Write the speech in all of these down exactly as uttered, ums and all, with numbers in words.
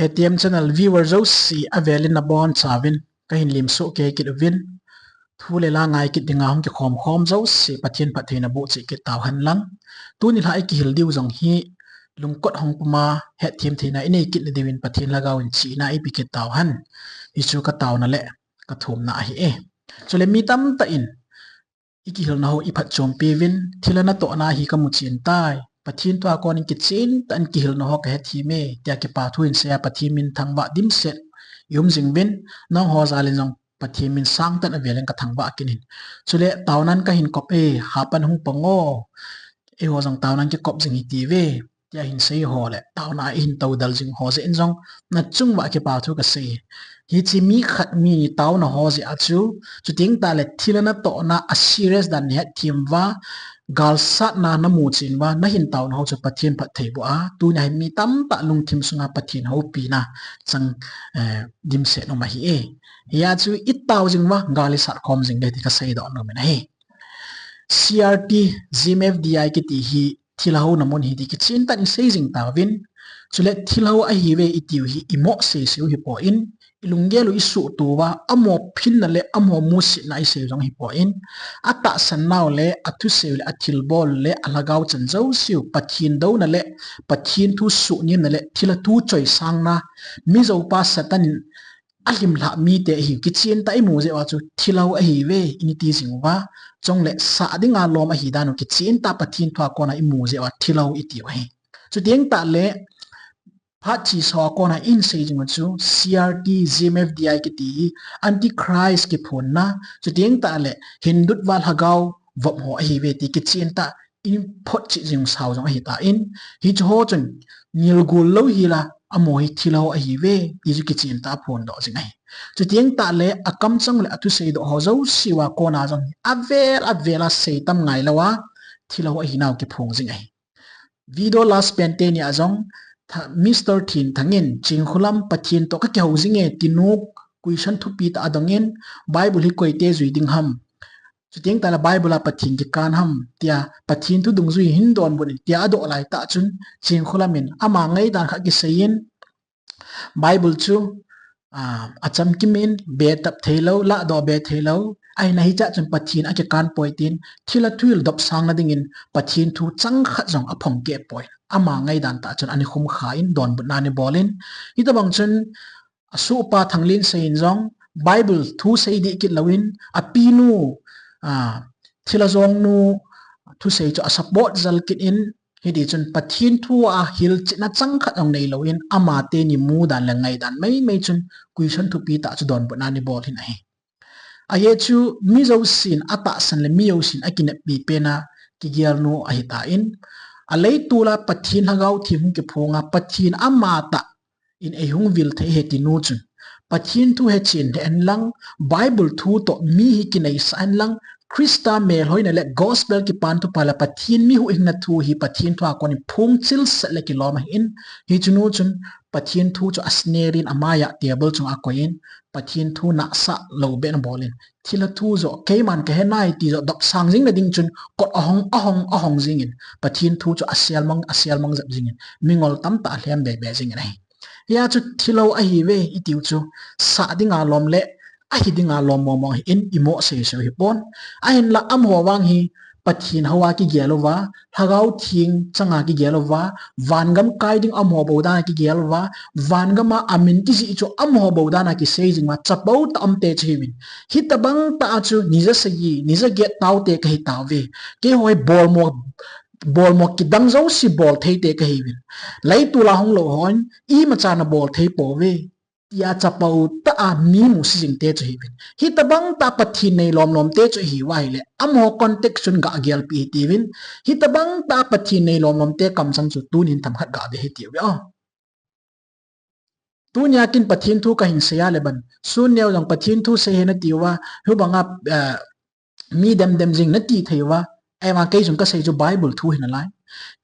A T M channel viewer jouse avelin nabonchauvin kahin lemsoh kei kit uvin. Thu le la ngai kit dinga hung kikhom khom jouse Pathen phattheina boh cheh kit tauhen lang. Tuni lha ikihil diu jong hi lungkot hong puma hetthem theina inei kit nadiuvin Pathen lhagao in chihna eipe kit tauhen. Hichu kataona le kathumna ahi e. Chule mi tamtah in ikihilna ho iphatchompiuvin, thilha natohna hi kamuchen tai, Pathen thua konin kichen tah in kihilna ho kahethem e, tia kipa thu hin seiya Pathen min thangvah dimset ium jing uvin, nangho jal in jong Pathen min sangtah in avelin kathangvah kit in. Chule taonan kahin kop e, hapan hung pang o, eiho jong taonan kikop jing hitiuve, tia hin sei ho le taona a ihin toudal jing ho jeh in jong nachung uva kipa thu kasei. Hiche mi khat mi ni taona ho jeh a chu, chuteng tahle thilha natohna a serious dan nahetthem uva, galsatna namuchen uva, nahin taona ho chu Pathen phattheiboh a, tunia hi mi tamtah lungthim sunga Pathen houpina chang, eh, dimset um ahi e. Hia chu itao jing uva, gal isat khom jing le ti kasei doh nom in ahi. C R T, G M F D I kiti hi thilha houna mun ahi ti kichen tah in isei jing tauvin. Chule thilha hou ahiuve itiu hi imoh seiseu hipon, ilunggel u isuhto uva, amaho phinna le amaho musitna isei jong hipon, atahsan nau le athusei u le athilbol u le alhagao chan jouseu Pathen douna le Pathen thu suhnemna le thilha thu choisangna, mi joupa Satan in alhimlhah mite ahiu kichen tah imu jeh uva chu thilha hou ahiuve inati jing uva, chule sah dinga lom ahi dan u kichen tah Pathen thua kona imu jeh uva thilha hou itiu ahi. Chuteng tahle phat chesa kona ihin sei jing u chu C R T, G M F D I kiti hi Antichrist kiphonna, chuteng tahle Hindu va lhagao vop ho ahiuve ti kichen tah iphotchet jing sao jong ahitan, hiche ho chun ngilgol lou hila amaho hi thilha hou ahiuve ti chu kichen tah aphondoh jing ahi. Chuteng tahle akamcheng le athusei doh ho jouseu a kona jong avel avel a seitam ngailouva thilha hou ahinau kiphong jing ahi. Video last pen teni a jong Mister Thenthang in, Chingkholam Pathen toh kakihou jing e tinu question thupi tah adong in, Bible hi koite jui ding ham, chuteng tahle Bible a Pathen kikan ham tia Pathen thu dungjui hin donbut in tia adoh laitah chun, Chingkholam in ama ngaidan khat kisei in, Bible chu, ah, achamkim in, be tap theilou, lahdoh be theilou, ahina hiche a chun Pathen akikan poi tin, thilha thu hil dopsangna dingin Pathen thu chang khat jong aphongkeh poi. Ama ngaidan tah chun ana khumkha in, donbutna ana bol in, hitobang chun asohpa Thanglinsei in jong Bible thu sei dih kit louvin, apinu, ah, thilha jong nu thusei chu asupport jal kit in, hiti chun Pathen thu a hilchetna chang khat jong neilouvin, ama teni mudan le ngaidan maimai chun question thupi tah chu donbutna ana bol in ahi. Ajeh chu mi jousen atahsan le mi jousen akineppi pena kigelnu ahitan, aleitol a Pathen Lhagao Theng hung kiphong a, Pathen amatah in eihung vil thei ahi tinu chun, Pathen thu hechen lheh hen lang, Bible thu toh mi hi kineisah hen lang, Christa melhoina le gospel kipan thupha le Pathen mi huhhingna thu hi Pathen thu a konin phung chilset le kilom ahin, hiche nu chun Pathen thu chu asner in amai a table chunga akoi in, Pathen thu nahsah lou beh in abol in, thilha thu joh keiman kahe nai ti joh dopsang jing na ding chun kot ahong, ahong, ahong jing in, Pathen thu chu aselmang, aselmang jep jing in, mingol tamtah alhem bebe jing in ahi. Hia chu thilha hou ahiuve itiu chu, sah dinga lom le ahi dinga lom mong mong ahin, imoh seiseu hipon. Ahinla amaho vang hi Pathen hou a kigel uva, Lhagao Theng changa kigel uva, vangam kai ding amaho bou dan a kigel uva, vangam a amin kijih chu amaho bou dan a kisei jing uva, chapou tah umte chu ahiuvin. Hitobang tah a chu ni ja sagi, ni ja get taote kahi tauve. Keiho hi bolmo, bolmo kidang jouse bol theite kahiuvin. Leitol a hung lou hon, imacha nabol thei pouve, tia chapou tah a mi musit jingte chu ahiuvin. Hitobang tah Pathen nei lom lomte chu ahiuva ahile, amaho context chun gagelpeh hitiuvin. Hitobang tah Pathen nei lom lomte kamchang chu tunin themkhat gave hitiuve o. Tunia ken Pathen thu kahin sei a le ban, sun neo jong Pathen thu sei hen natiuva, hibanga, eh, mi demdem jing nati thei uva, ahivang kei jong kasei chu Bible thu hi nalai.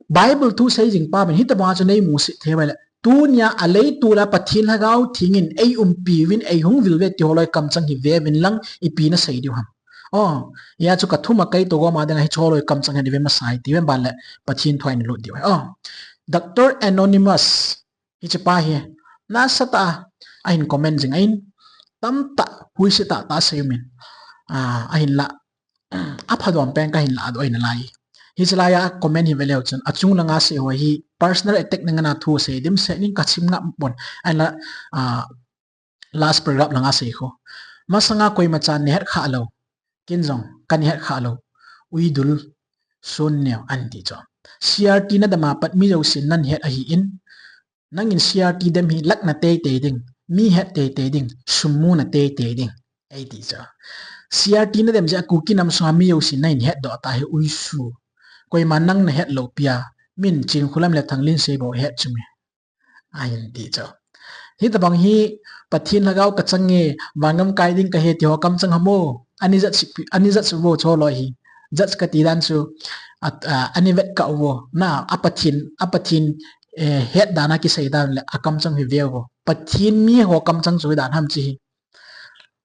Bible thu sei jing pa uvin hitobanga chu neimusit thei uva ahile, tunia aleitol a Pathen Lhagao Theng in eiumpiuvin, eihung vil uve ti holoi kamchang hi veuvin lang, ipi nasei diu ham. O, hia chu kathum a kaitoh gom a dinga hiche holoi kamchang hi nave masa hitiuvin, banle Pathen thu a nalut diu ahi. O, Doctor Anonymous, hichepa hi, Nasatah a ahin comment jing ahin, tamtah huisi tahtah asei umin. Ah, ahinlah, apha dom pen kahin ladoh nalai. Hiche laiya comment hi veleu chun, achung langa asei ho hi personal attack nangin athu asei dimset in kachim ngam pon. Ahinlah, ah, last paragraph langa asei ho, masanga koimachan nahet khah lou, ken jong kahet khah lou, uidul, sonneo, ati chu. C R T nadem a pat mi jousen nahet ahin, nangin C R T dem hi lakh na teitei ding, mi het teitei ding, sum muna teitei ding, eiti chu. C R T nadem jeh a Kuki nam sunga mi jousen nahin hetdoh tah hi uisu. Koiman nang nahet lou pia, min Chinkholam le Thanglinsei bou het chu me, ahin ti chu. Hitobang hi Pathen lhagao kachang e, vangam kai ding kahi ti ho kamchang ham o. Ani judge, ani judge uvo chu loi hi. Judge kati dan chu, a, a, ani vetkah uvo. Na, a Pathen, a Pathen, eh, het dan a kisei dan le akamchang hi veuvo. Pathen mi ho kamchang chu hidan ham chi hi.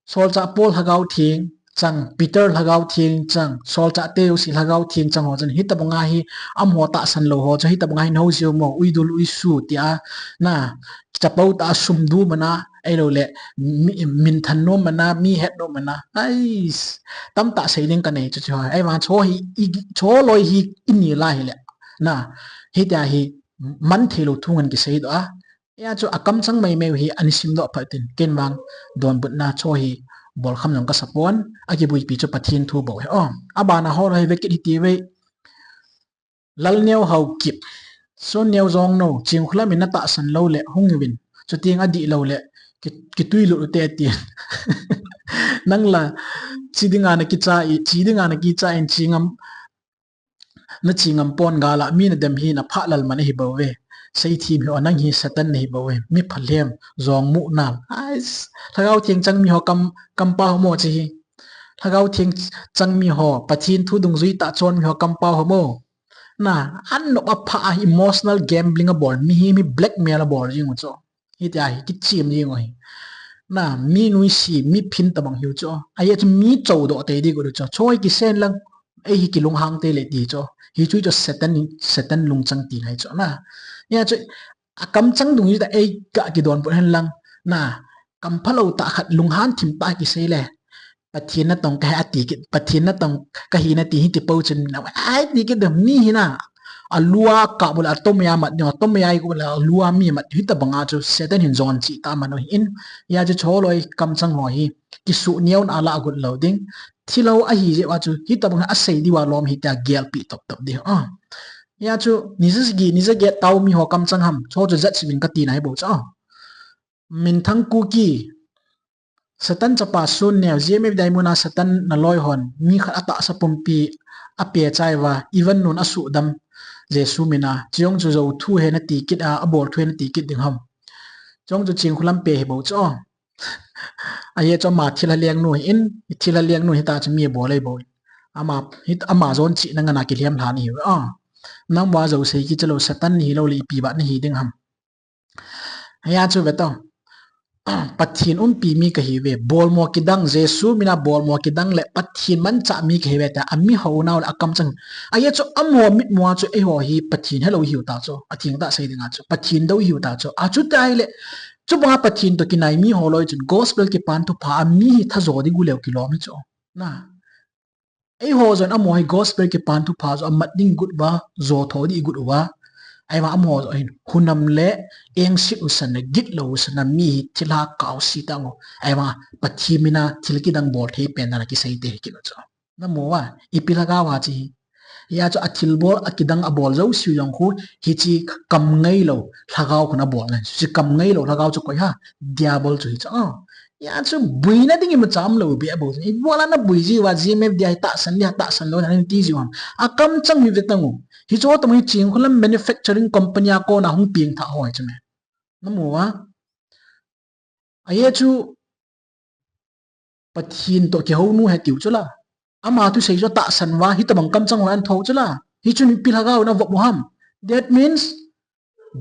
Solchah Paul lhagao theng chang, Peter lhagao theng chang, solchahte jouse lhagao theng chang ho chun hitobanga hi, amaho tahsan lou ho chu hitobanga hi nahou jiu mo, uidul uisu tia, na, chapang tah a sum du mana, ahilouleh, mi, minthan nom mana, mi het nom mana. Ais, tamtah sei ding kanei chu chu. Ahivang chu hi, i, chu loi hi ini lai hile, na, hitia hi man theilou thu ngan kiseidoh a. Hia chu akamchang maimai u hi ani simdoh phat tin, ken vang donbutna chu hi bolkham jong kasa pon, akibuipi chu Pathen thu bou hi. O, abana ho hi vekit hiti ve. Lalneo Haokip, Sonneo Jongno, Chinkholam in natahsan lou le hung uvin, chuteng adih lou le ki, kitui lut ute tin. Nang la, chi dinga nakicha i, chi dinga nakicha in chi ngam, nachi ngam pon gal a mi nadem hi naphah lalman ahi bouve. Seithem hi o, nang hi Satan nahi bouve. Mi phalhem, jong mu nal. Ais, lhagao theng chang mi ho kam, kampao ho mo chi hi. Lhagao theng chang mi ho, Pathen thu dungjui tah chon mi ho kampao ho mo. Na, anop aphah a emotional gambling abol, mihem hi blackmail abol jing u chu. Hitia hi kichim jing u hi. Na, mi nuisi, mi phin tabang hiu chu. Ahi chu mi chodoh tei ding u chu. Chu hi kisen lang, ei hi kilunghang tei le ti chu. Hichu chu Satan, Satan lungchang tina hi chu. Na, hia chu akamchang dungjui tah a ei ga kidonbut hen lang. Na, kamphalou tah khat lunghan thim tah kisei le, Pathen natong kahi ati kit, Pathen natong kahi nati hiti pou chun, na, ai ti kit dam ni hi na. Alua kap u le atom a mat ding, atom a kap u le alua mi mat, hitobanga chu Satan hin jon chih tah man u hin. Hia chu chu loi kamchang ho hi, kisuh neo na ala agut lou ding. Thilha ahi jeh uva chu, hitobang asei diu a lom hitia gelpi toptop ding. A. Hia chu, ni ja sagi, ni ja get tao mi ho kamchang ham, chu chu judge uvin kati nahi bou chu. A. Minthang Kuki, Satan chapa Sonneo, G M F Diamond a Satan naloi hon, mi khat atahsa pumpi apeh chai uva, Ivan nun asuhdam Jesu mina, chujong chu jou thu hi nati kit a, abol thu hi nati kit ding ham. Chujong chu Chinkholam peh hi bou chu. Ahi chu ama thilha lengnu hin, thilha lengnu hita chu mi abol ahi bou. Ama, hit, ama jon chihna ngana kilhem lha nahi uve. A. Nangma jou sei kicha lou Satan nahi lou le ipi ba nahi ding ham. Hia chu ve tao. Pathen umpi mi kahi uve, bolmo kidang, Jesu mina bolmo kidang le Pathen manchah mi kahi uve tia, ami hou nau le akamchang. Ahi chu amaho mitmu a chu eiho hi Pathen helou hiu ta chu, atheng tah sei dinga chu, Pathen dou hiu ta chu. Achuti ahile, chubanga Pathen toh kinai mi ho loi chun, gospel kipan thupha a mi hi thajo ding u leu kilom hi chu. Na. Eiho jong amaho hi gospel kipan thupha jong amat ding got uva, jo tho ding got uva. Ahivang amaho jong hin hunam le engset u san le gitlou u san a mi hi thilha kau si tang u. Ahivang Pathen mina thil kidang bol thei pen na kisei te hi kilo chu. Namu uva, ipi lhagao a chi hi. Hia chu athilbol akidang abol jouse jong khu hiche kam ngailou lhagao khun abol ngai. Hiche kam ngailou lhagao chu koi ham, Diabol chu hi chu. A. Hia chu buina ding imacha umlou beh bou. Ibola nabui jiu va, G M F dia hi tahsan dia, tahsan lou na nati jiu ham. Akamchang hi ve tang u. Hichu tamo hi Chinkholam manufacturing company a kona hung pengthah ho hi chu me. Namu uva. Ahi chu Pathen toh kihou nu hi tiu chu la. Ama thusei chu tahsan uva, hitobang kamchang ho antho chu la. Hichun ipi lhagao na vop u ham. That means,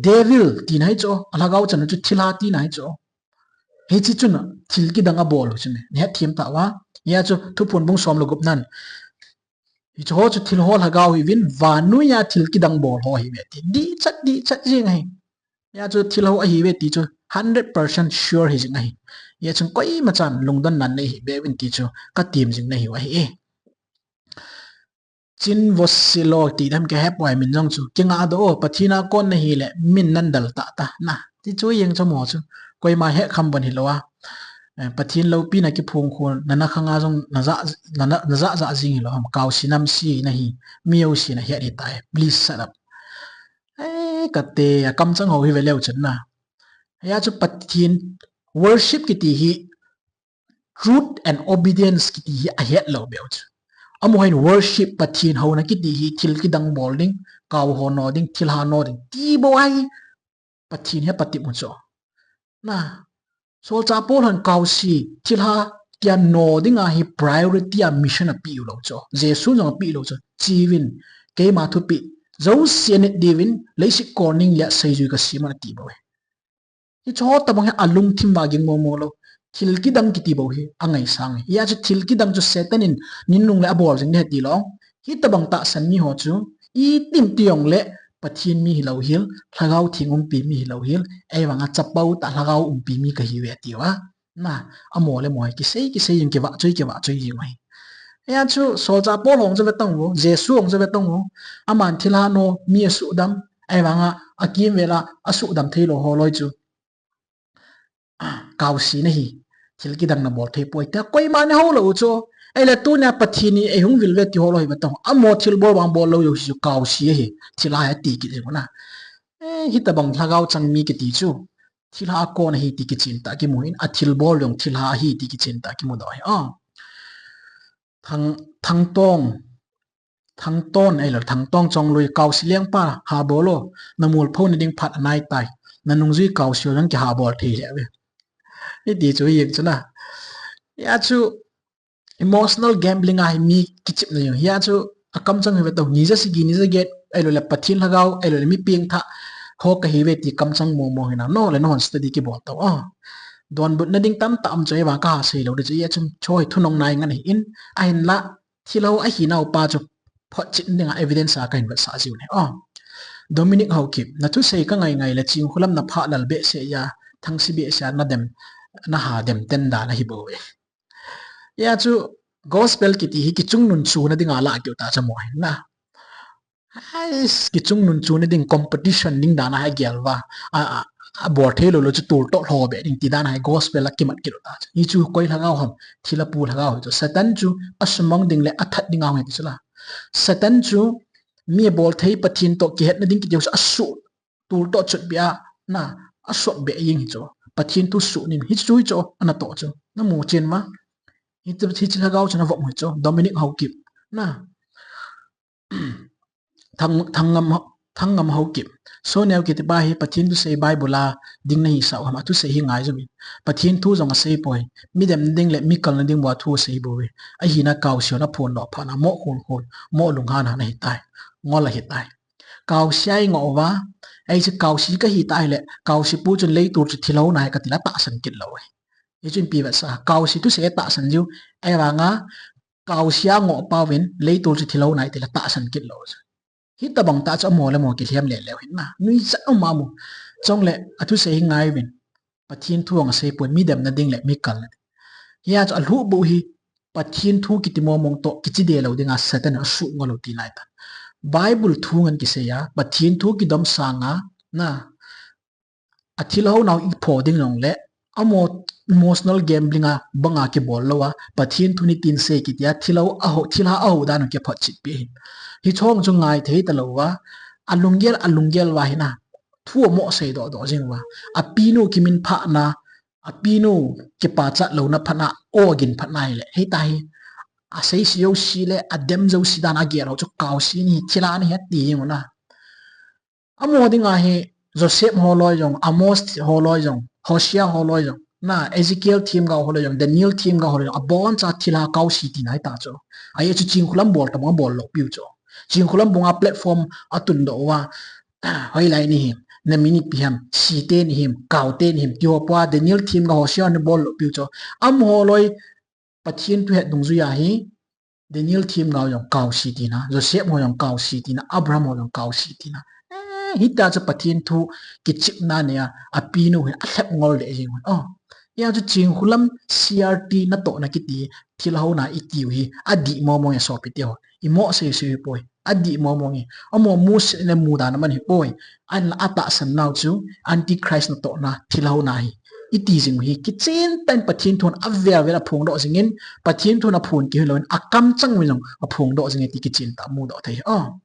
devil tina hi chu, alhagao channa chu thilha tina hi chu. Hiche chun thil kidang abol u chu ne, nahet them tauva. Hia chu Thuphon bung som le gup nan, hiche ho chu thil ho lhagao hiuvin, vannoi a thil kidang bol ho ahiuve ti. Dihchat, dihchat jeng ahi. Hia chu thil ho ahiuve ti chu hundred percent sure hi jing ahi. Hia chun koima chan lungdon nan nei hi be uvin ti chu ka tem jing na hi u ahi e. Chin vosilo ti dem ke hep wai min jong chu. Kinga do o, Pathen a kon na hi le min nan dal ta ta na. Ti chu jeng chu mo chu. Koima he kham bon hi lo a. Eh, Pathen lopi na kiphung khun, na na khanga jong na ja, na, na, na ja ja jing hi lo ham. Kau si nam si na hi. Mi o si na he hi tai. Please shut up. Eh, ka te, a kam chang ho hi ve leu chun na. Hia chu Pathen worship kiti hi truth and obedience kiti hi a het lo beu chu. Amo hin worship Pathen ho na kiti hi thil kidang bol ding, kau ho no ding, thil ha no ding. Ti bo ai Pathen hi patip mu chu. Na, solchah Paul han kau si, thil ha tia no ding a hi priority a mission a pi u lo chu. Jesu jong a pi lo chu. Chi vin, keima thupi, zo si a nit di vin, leiset kon ning le seijui ka si man a ti bo e. Hi chu ho tabang hi a lungthim va ging mo mo lo. Thil kidang kiti bo hi a ngaisang e. Hia chu thil kidang chu Satan in nin nung le a bol jing ne ti lo. Hi tabang tahsan mi ho chu i tim ti jong le Pathen mi hi lo hil, Lhagao Theng umpi mi hi lo hil, ei vang a chapau ta Lhagao umpi mi ka hi ve ti va. Na, a mo le mo hi kisei, kisei jing kivah choi, kivah choi jing u ahi. Hia chu solchah Paul hong chu ve tong u, Jesu hong chu ve tong u. Aman thil ha no mi a sudam, ei vang a, a kimvel a, a sudam thei lo ho loi chu. Kau si na hi, thil kidang na bol thei poi. Tia koima ni ho lo u chu. Ei le tunia Pathen ni ei hung vil ve ti ho lo hi ve tong. Amo thil bol vang bol lo u hi chu kau si ahi. Thil ha ti kit jing u na. Eh, hi tabang Lhagao chang mi kiti chu. Thil ha kon ahi ti kichin ta kimu hin. A thil bol jong thil ha ahi ti kichin ta kimu do hi. Ah. Thang, Thangtong, Thangton, ei lo, Thangtong Chonglui, kau si leng pa, ha bol o, na mul pho na ding phat anai tai, na nungjui kau si o jong kiha bol thei le ve. Hiti chu hi chu na. Hia chu emotional gambling a hi mi kichep na jong. Hia chu a kam chang hi ve tong, ni ja sagi, ni ja get, ei lo le Pathen Lhagao, ei lo le mi pengthah, ho ka hi ve ti kam chang mo mo hi na. No le no hon study kibol tau. Ah. Donbut na ding tam tam chu ei vang ka ha sei lo di chu, hia chu choi thu nong nai ngan hi in, ahin la, thil ho ahi nau pa chu photchet dinga evidence a ka hin vetsah jiu ne. Oh. Dominic Haokip, na thusei ka ngai ngai le Chingkholam na phah lal behseh a, Thangsi behseh a na dem, na ha dem ten dan ahi bou ve. Hia chu gospel kiti hi kichungnun chu na dinga la keu ta cha mo hin na. Hais, kichungnun chu na ding competition ding dan a hi gel va. A, a, a bol thei lo lo chu tul toh lho be ding ti dan a hi gospel a kimat kit u ta. Hi chu koi lhagao ham, thil a pu lhagao hi chu. Satan chu a sumang ding le a that ding a hung hi ti chu la. Satan chu mi a bol thei Pathen toh kihetna ding kiti chu a su tul toh chut be a na a suak be jing hi chu. Pathen thu su nim hi chu hi chu ana toh chu. Na mu chen ma. Hi chu, hi chu lhagao chu na vop hi chu. Dominic Haokip. Na. Thang, Thangngam, Thangngam Haokip. Soneo kiti pa hi Pathen thusei Bible a ding na hisah u ham, a thusei hi ngai jom in. Pathen thu jong asei poi. Mi dem ding le mi kalna ding bou a thu asei bou ve. Ahina kau si hon a phon lo phat na mo khol khol, mo lunghan han ahi tai. Ngol ahi tai. Kau si a i ngoh uva, ei chu kau si ka hi ta hi le, kau si pu chun leitur chu thil ho na hi ka ti la tahsan kit lo e. Hi chun pi vetsah, kau si thusei tahsan jiu, ei vang a, kau si a ngoh pa uvin, leitur chu thil ho na hi ti la tahsan kit lo chu. Hi tabang tah chu amo le mo kilhem le leu hin na. Nuijat um a mu. Chong le, a thusei hi ngai uvin. Pathen thu hong asei poi, mi demna ding le mi kalna ding. Hia chu a lhuh bou hi, Pathen thu kiti momong toh, kichi de lo ding a Satan a suh ngol u ti nai ta. Bible thu ngan kisei a, Pathen thu kidom sang a, na, a thil ho nau i pho ding jong le, amo emotional gambling a bang a kibol lo a, Pathen thu nitin sei kiti a, thil ho a ho, thil ha a ho dan u kiphotchet pi hin. Hi chong chu ngai thei ta lo a, a lunggel, a lunggel va hi na, thu amo sei doh doh jing uva. A pinu kimin phah na, a pinu kipachat lo na phat na, o gin phat na hi le. Hei ta hi, a sei si jo si le, a dem jo si dan a gel ho chu kau si ni, thil a ni he ti jing u na. Amo ding a hi, Joseph ho loi jong, Amos ho loi jong, Hosea ho loi jong, na Ezekiel themgao ho loi jong, Daniel themgao ho loi jong, a bon cha thil a kau si ti nai ta chu. A hi chu Chingkholam bol tabang a bol lo piu chu. Chingkholam bung a platform a tun doh uva, hoilai ni him, na min ipi ham, si te ni him, kau te ni him, ti ho pua Daniel themgao Hosea ni bol lo piu chu. Amaho loi Pathen thu het dungjui a hi, Daniel themgao jong kau si tina, Joseph ho jong kau si tina, Abraham ho jong kau si tina. Hitia chu Pathen thu kichepna nei a, apinu hi alhep ngol le jing. Oh. Hia chu Chinkholam C R T natohna kiti thilha houna itiu hi adih momo e sopi teho. Imo seisei poi. Adih momo e. Amaho musit le mudan aman hipoi. Ahinla atahsan nau chu Antichrist natohna thilha houna hi. Iti jing hi kichen tah in Pathen thun avel vel aphongdoh jingin, Pathen thun aphong kei hilouvin akamchang uvin jong aphongdoh jing e ti kichen tah mudoh thei. Oh.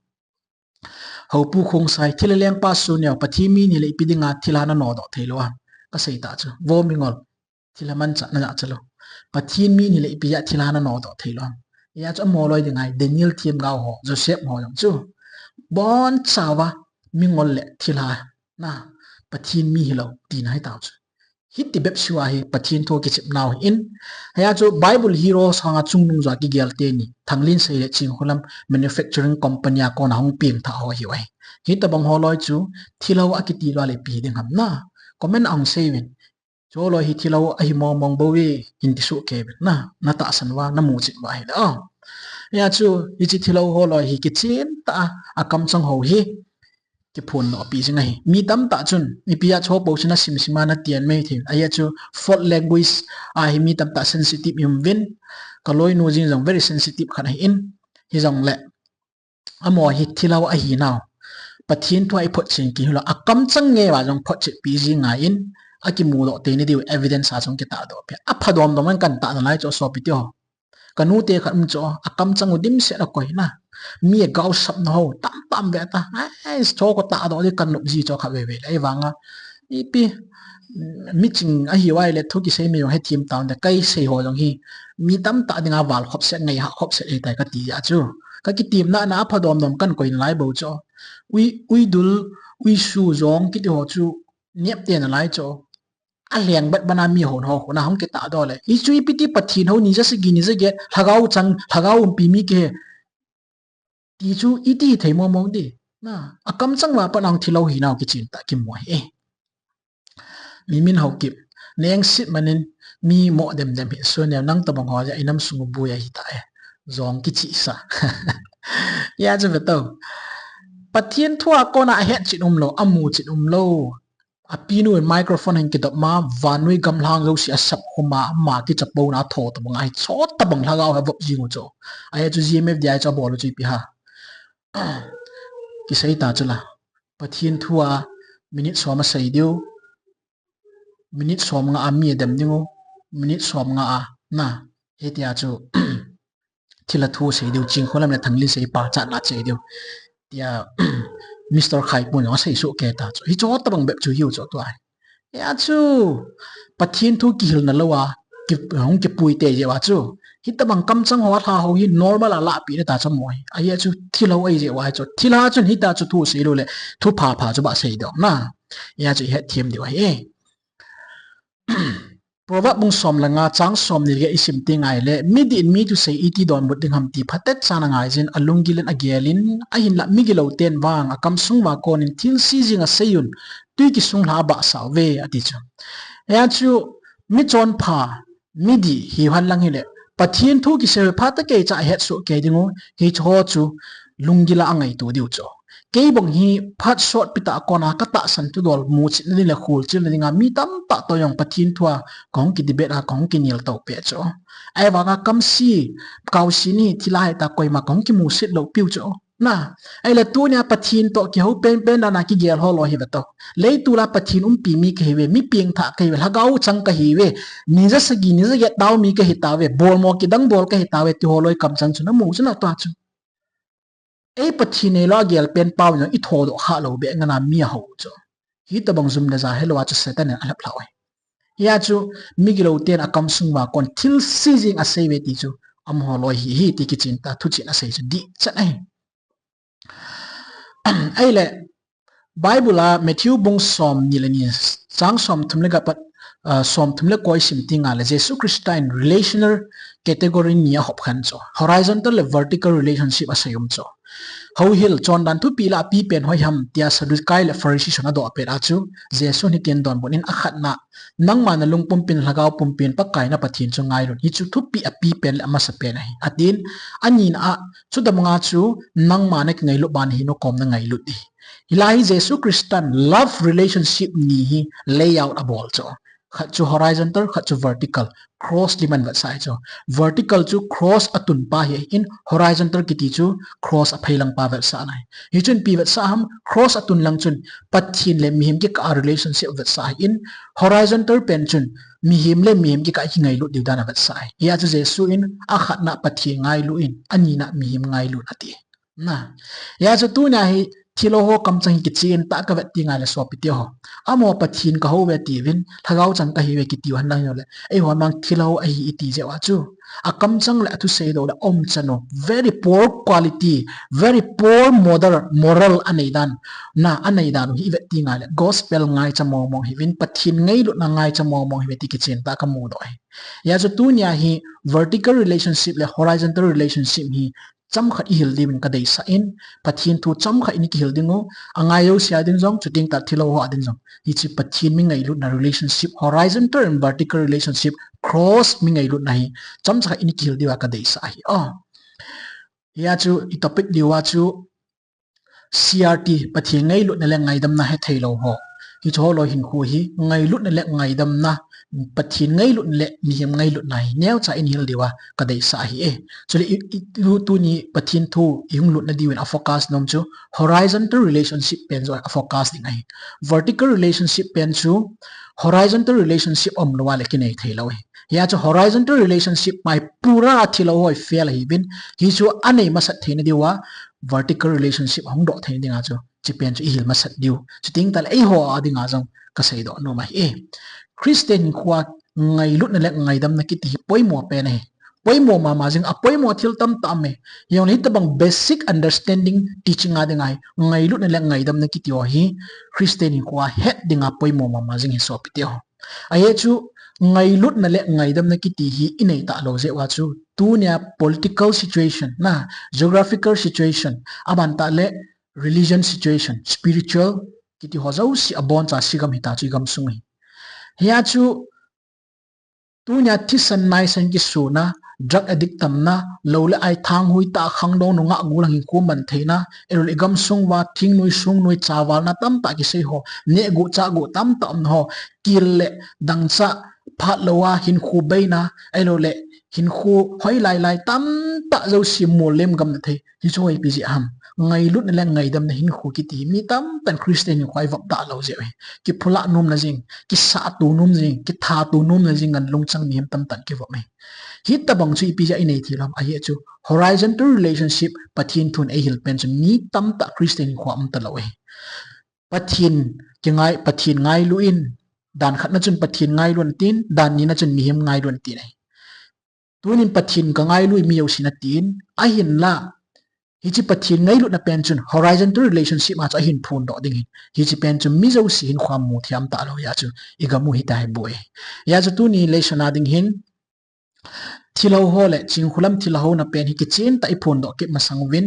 Houpu Khongsai, thilha lengpa Suneo, Pathen mi nahile ipi dinga thilha nanodoh thei lou a. Kasei tah chu. Vo Mingol, thilha manchah najah cha lou. Pathen mi nahile ipi a thilha nanodoh thei lou a. Hia chu amaho loi dinga hi Daniel themgao ho, Joseph ho jong chu. Bonchauva Mingol le thilha na Pathen mi hilou tina hitao chu. Hiti bep sua hi Pathen thu kichep nau hi in. Hia chu Bible hero sanga chungnung jua kigel teni. Thanglinsei le Chinkholam Manufacturing Company a kona hung pengthah ho hiu ahi. Hitobang ho loi chu thilha hou akiti lou le ipi ding ham na. Comment a hung sei uvin. Chu loi hi thilha hou ahi mong mong bou ve, hin ti soh kei uvin na. Natahsan uva, namuchet uva hile. Oh. Hia chu, hiche thilha hou ho loi hi kichen tah a, akamchang ho hi. Kiphondoh pi jing ahi. Mi tamtah chun, ipi a chu hou po chu nasim sim a natian mai thei. Ahia chu fault language a hi mi tamtah sensitive ium uvin. Kaloinu jeng jong very sensitive khat ahin. Hijongle. Amaho hi thilha hou ahi nau. Pathen thu a iphotchen kei hilou. Akamchang ngei uva jong photchen pi jing ngai in. Akimudoh teni diu evidence a jong kitahdoh pi. Apha domdom in kan tah nalai chu sopi teho. Kanu te khat um chu, akamchang u dimset a koi na. Mi a gaosapna ho, tam tam ve ta. Ai, chu katahdoh di kanop ji chu kha ve ve le. Ahivanga, ipi, miching ahi uva le thu kisei mi jong hethem tauvin te, kasei ho jong hi. Mi tamtah dinga val khopset, ngaiha khopset ahitai kati a chu. Kakitemna na apha domdom kan koi nalai bou chu. Ui, uidul, uisu jong kiti ho chu, nep te nalai chu. Aleng bet bana mi hon ho, hon a hung kitahdoh le. Hichu ipi ti Pathen hou ni ja sagi ni ja get, lhagao chang, lhagao umpi mi kei. Ti chu iti thei momo di. Na, akamchang uva pat a hung thilha hou hi nau kichen tah kimu ahi. Mimin Haokip. Neng sit manin mi mo dem dem hi. Suneo nang tobang ho ja inam sung u bui ahi ta e. Jong kichesa. Hia chu ve to. Pathen thu a kona ahetchen umlou, amuchet umlou. Apinu in microphone hin kidop ma, vannoi gamlhang jouse asap khum a, ama kichapouna tho tobang ahi, chu tobang lhagao hi avop jing u chu. Ahia chu G M F D I chu abol u chu ipi ham. Kisei ta chu la. Pathen thu a minute som asei diu. Minute som nga a mi adem ding u. Minute som nga a na. Hitia chu. Thilha thu sei diu, Chinkholam le Thanglinsei pachatna sei diu. Tia, Mister Khaipu in jong asei soh kei ta chu. Hichu tobang bep chu hiu chu tua. Hia chu, Pathen thu kihilna lou a, ki, hung kipui tei jeh uva chu. Hitobang kamchang ho alha ho hi normal a lahpeh na ta chu mo hi. Ahia chu thilha hou ahi jeh uva hi chu. Thilha chun hita chu thu sei lou le, thu pha pha chu ba sei dong na. Hia chu ihet them diu ahi. Proverb bung som le nga chang som ni le get isim teng ahile, midih in mi thusei iti donbut ding ham ti phatechan angaijin, alunggil in agel in, ahinla migilou ten vang akamsung uva konin thilse jeng asei un, tui kisung lha abahsah uve, ati chu. Hia chu, michonpha, midih hiu hen lang hile, Pathen thu kisei u phat a kei cha ahet soh kei ding u, hichu ho chu, lunggil a angaito diu chu. Kei bang hi phat sotpi tah a kona katahsan thudol muchetna ding le kholchilna dinga mi tamtah toh jong Pathen thu a kahung kidebate a kahung kinel to peh chu. Ahivanga kamse, kaose ni thilha hita koima kahung kimuset lou piu chu. Na, ahile tunia Pathen toh kihou penpen dan a kigel ho loi hi ve to. Leitol a Pathen umpi mi kahiuve, mi pengthah kahiuve, lhagao chang kahiuve, ni ja sagi, ni ja get tao mi kahi tauve, bolmo kidang bol kahi tauve, ti ho loi kamchang chu namu chu na tua chu. Ei Pathen neilou a gel pen pau in jong ithodoh kha lou beh ngan a mi ahou chu. Hitobang jum le ja helou a chu Satan in alhep lhau ahi. Hia chu migilou ten akamsung uva kon thilse jeng asei uve ti chu amaho loi hi, hi ti kichen ta thuchen asei chu dihchet ahi. Ahile Bible a Matthew bung som ni le ni, chang som thum le get pat, ah, som thum le ko isim teng ahile Jesu Christa in relational category ni ahop khen chu. Horizontal le vertical relationship asei um chu. Houhil, chondan thupi lah a api pen hoiham, tia Sadducee le Pharisee hon adoh pet a chu, Jesu hin hitin donbut in, akhatna, nangma nalung pumpin, lhagao pumpin, Pakai na Pathen chu ngailut. Hichu thupi api pen le amasapen ahi. Atin, anina a, chutobang a chu, nangma nakingailut bang hin nakom nangailut ding. Hilai hi Jesu Christan love relationship ni hi layout abol chu. Khat chu horizontal, khat chu vertical. Cross lim a vetsah ahi chu. Vertical chu cross atun pa hi ahin, horizontal kiti chu cross aphei lang pa vetsahna ahi. Hichun ipi vetsah ham, cross atun lang chun Pathen le mihem kikah a relationship vetsah ahin, horizontal pen chun mihem le mihem kikah a kingailut diu dan avetsah ahi. Hia chu Jesu in akhatna Pathen ngailu in, anina mihem ngailu in ati. Na. Hia chu tunia hi thilou ho kamchang hi kichen tah a kavet teng le sopi teho, amaho Pathen kahou ve tiuvin, lhagao chang kahiuve kitiu henlang hile, eihon mang thilou ahi iti jeh uva chu, akamchang le athusei doh le umchan u, very poor quality, very poor moral, moral anei dan, na, anei dan u hi ivet teng le gospel ngaicha mong mong hiuvin, Pathen ngailutna ngaicha mong mong hiuve ti kichen tah a kamudoh ahi. Hia chu tunia hi vertical relationship le horizontal relationship hi chomkhat ihil diuvin kadeisah in, Pathen thu chomkhat in kihil ding u, angai jouse a ding jong, chuteng tah thilou ho a ding jong, hiche Pathen mi ngailutna relationship, horizontal and vertical relationship, cross mi ngailutna hi chomcha khat in kihil diuva kadeisah ahi. Oh. Hia chu i topic diuva chu, C R T, Pathen ngailutna le ngaidamna hethei lou ho. Hiche ho loi hinkho hi, ngailutna le ngaidamna, Pathen ngailutna le mihem ngailutna hi neocha in hil diuva kadeisah ahi e. Chule i, i, tu, tuni Pathen thu ihung lutna diuvin afocus nom chu horizontal relationship pen joh afocus ding ahi. Vertical relationship pen chu horizontal relationship umlouva le kinei thei lou ahi. Hia chu horizontal relationship mai pura thilou ho fail ahiuvin, hichu anei masat theina diuva vertical relationship ahung doh theina dinga chu, hiche pen chu ihil masat diu. Chuteng tah le eiho a dinga jong kasei doh nom ahi e. Christian hinkhoa ngailutna le ngaidamna kiti hi poimo pen ahi. Poimo mama jing, apoimo thil tamtah um e. Hijongle hitobang basic understanding teaching a dinga hi ngailutna le ngaidamna kiti ho hi Christian hinkhoa het dinga poimo mama jing ahi sopi teho. Ajeh chu ngailutna le ngaidamna kiti hi inei talou jeh uva chu tunia political situation na, geographical situation, aban tah le religion situation, spiritual kiti ho jouse aboncha se gam hita chu igamsung hi. Hia chu tunia thisan naisan kisona, drug addict tamna, lou le ai thanghui tah khangdong nungah gulang hinkho man theina, ahilouleh igamsung uva thingnoi songnoi chavalna tamtah kisei ho, nehguh chahguh tamtah umna ho, kil le dangchah phat louva hinkho beina, ahilouleh hinkho hoilai lai tamtah jouse mol lem gamna thei. Hichu ipi jeh ham? Ngailutna le ngaidamna hinkho kiti hi mi tamtah in Christian hinkhoa ivop talou jeh u ahi. Kiphulah nomna jing, kisahto nom jing, kithato nomna jing a lungchang mihem tamtah in kivop ahi. Hitobang chu ipi jeh a inei thei lou ham? Ajeh chu horizontal relationship Pathen thun eihil pen chu mi tamtah Christian hinkhoa um talou ahi. Pathen kingai, Pathen ngailu in, dan khatna chun Pathen ngailu in atin, dan nina chun mihem ngailu in atin ahi. Tunin Pathen kangailu e mi jousen atin, ahinla, hiche Pathen ngailutna pen chun horizontal relationship a chu ahin phondoh ding ahin. Hiche pen chu mi jouse hinkhoa mu thei talou ahi chu, igam u hita hi bou e. Hia chu tuni lesson a ding hin, thilhou ho le chingkhulam thilhouna pen hi kichen tah a iphondoh kit masang uvin,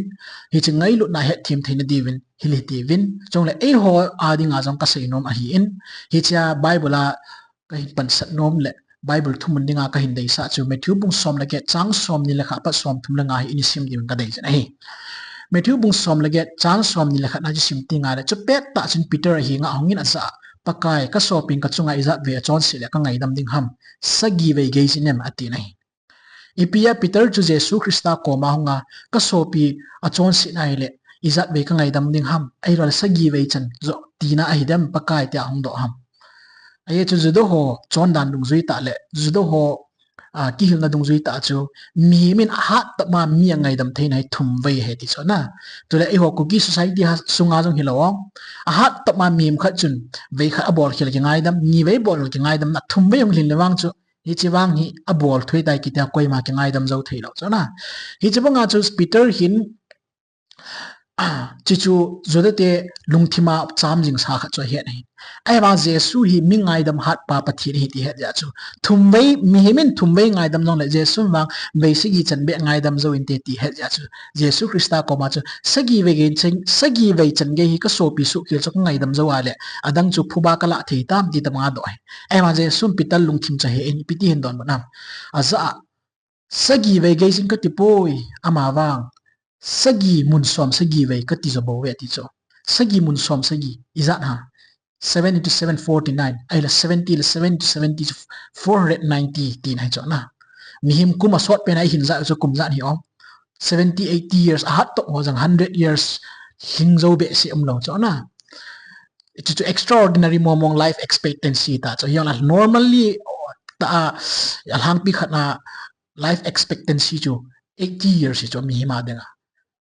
hiche ngailutna hetthem theina diuvin hil hitiuvin, chule eiho a dinga jong kasei nom ahin, hichea Bible a kahin pansat nom le Bible thumun dinga kahin deisah chu Matthew bung som le get chang somni le khat apat somthum le nga hi isim diuvin kadei jin ahi. Matthew bung som le get chang somni le khat na chu isim teng le, chu pettah chun Peter ahenga ahungin ajah a, Pakai, kasopin kachunga ijatvei achonset le kangaidam ding ham? Sagi vei gei jin em? atin ahi. Ipi a Peter chu Jesu Christa koma ahunga, kasopi achonset ahile ijatvei kangaidam ding ham? Ahilouleh sagi vei chan joh tina ahidem Pakai, tia ahungdoh ham? Ajeh chu Juda ho chondan dungjui tah le Juda ho, a, kihilna dungjui tah chu mihem in ahat tah ma mi angaidam theina hi thum vei ahi ti chu na. Chule eiho Kuki society sunga jong hilou, ahat tah ma mihem khat chun vei khat abol khel kingaidam, ni vei bol khel kingaidam, na thum vei hung lhin le vang chu hiche vang hi abol thei tai kitia koima kingaidam jou theilou chu na. Hiche banga chu Peter hin, chuchu Juda te lungthima cham jingsa khat chu ahet ahi. Ahivang Jesu hi mi ngaidam hatpa Pathen ahi ti het jeh chu. Thumvei, mihem in thumvei ngaidam jongle Jesu vang vei sagi chan beh ngaidam jou inte ti het jeh chu. Jesu Christa koma chu sagi vei chan, sagi vei chan gei hi kasopi suhkhel chu kangaidam jou a le, adang chu phuba kalah thei tam ti tabang adoh ahi. Ahivang Jesun Peter lungthim chu ahe in, ipi ti hin donbut nam. Ajah a, sagi vei gei jing kati poi, amavang sagi mun som sagi vei kati jo bou ve ati chu. Sagi mun som sagi, ijat ham? Seven into seven, forty-nine. Ahile seventy le seven into seventy chu four hundred ninety tina ahi chu na. Mihem kum asot pen a ihin jat chu kum ijat hi o. Seventy, eighty years ahat toh ho jong hundred years hing jou behseh umlou chu na. Chu chu extraordinary mong mong life expectancy ta chu. Hijongle normally ta a, alhangpi khat na life expectancy chu eighty years hi chu mihem a dinga.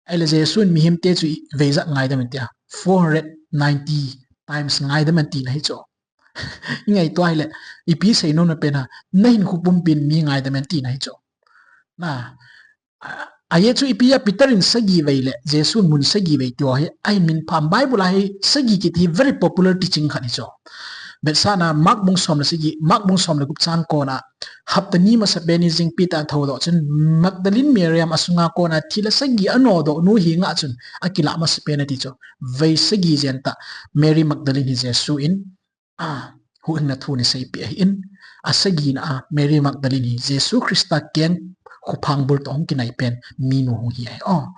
Ahile Jesun mihemte chu vei ijat ngaidam in tia, four hundred ninety times ngaidam in tina ahi chu. Ingaito ahile, ipi seinom na pen ham, nahinkho pumpin mi ngaidam in tina ahi chu. Na, a, ajeh chu ipi a Peter in sagi vei le Jesun mun sagi vei ti ho hi ahin min pham. Bible a hi sagi kiti hi very popular teaching khat ahi chu. Vetsahna Mark bung som le sagi, Mark bung som le gup chang kona, hapta ni masapen ni jingpi tah in thoudoh chun Magdalene Mariam asunga kona thil a sagi anodoh nu hi ngah chun akilah masapen ati chu. Vei sagi jen tah Mary Magdalene hi Jesu in a, huhhingna thu ana seipeh ahin, asagina a Mary Magdalene hi Jesu Christa keng khophang bul toh hung kinai pen minu hung hi ahi. O,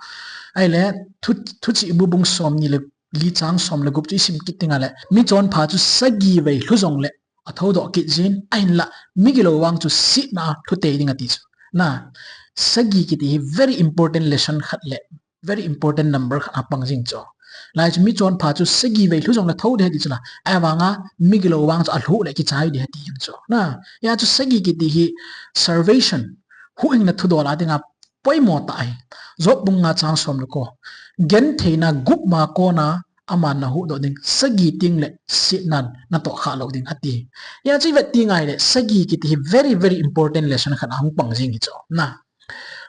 ahile, thu, Thuchihbu bung somni le li chang som le gup chu isim kit ding ahile, michonpha chu sagi vei lhu jongle athoudoh kit jin, ahinla migilou vang chu sihna a lhu tei ding ati chu. Na, sagi kiti hi very important lesson khat le very important number khat a pang jing chu. Lai chu michonpha chu sagi vei lhu jongle thou ding ati chu na. Ahivanga migilou vang chu alhu le kichai ding ati jing chu. Na, hia chu sagi kiti hi salvation, huhhingna thudol a dinga poimo tah ahi. Job bung nga chang som le ko. Gentheina gup ma kona aman nahuhdoh ding, sagi tengle sihnan natoh khah lou ding ati. Hia chu ivet teng ahile sagi kiti hi very, very important lesson khat a hung pang jing hi chu. Na,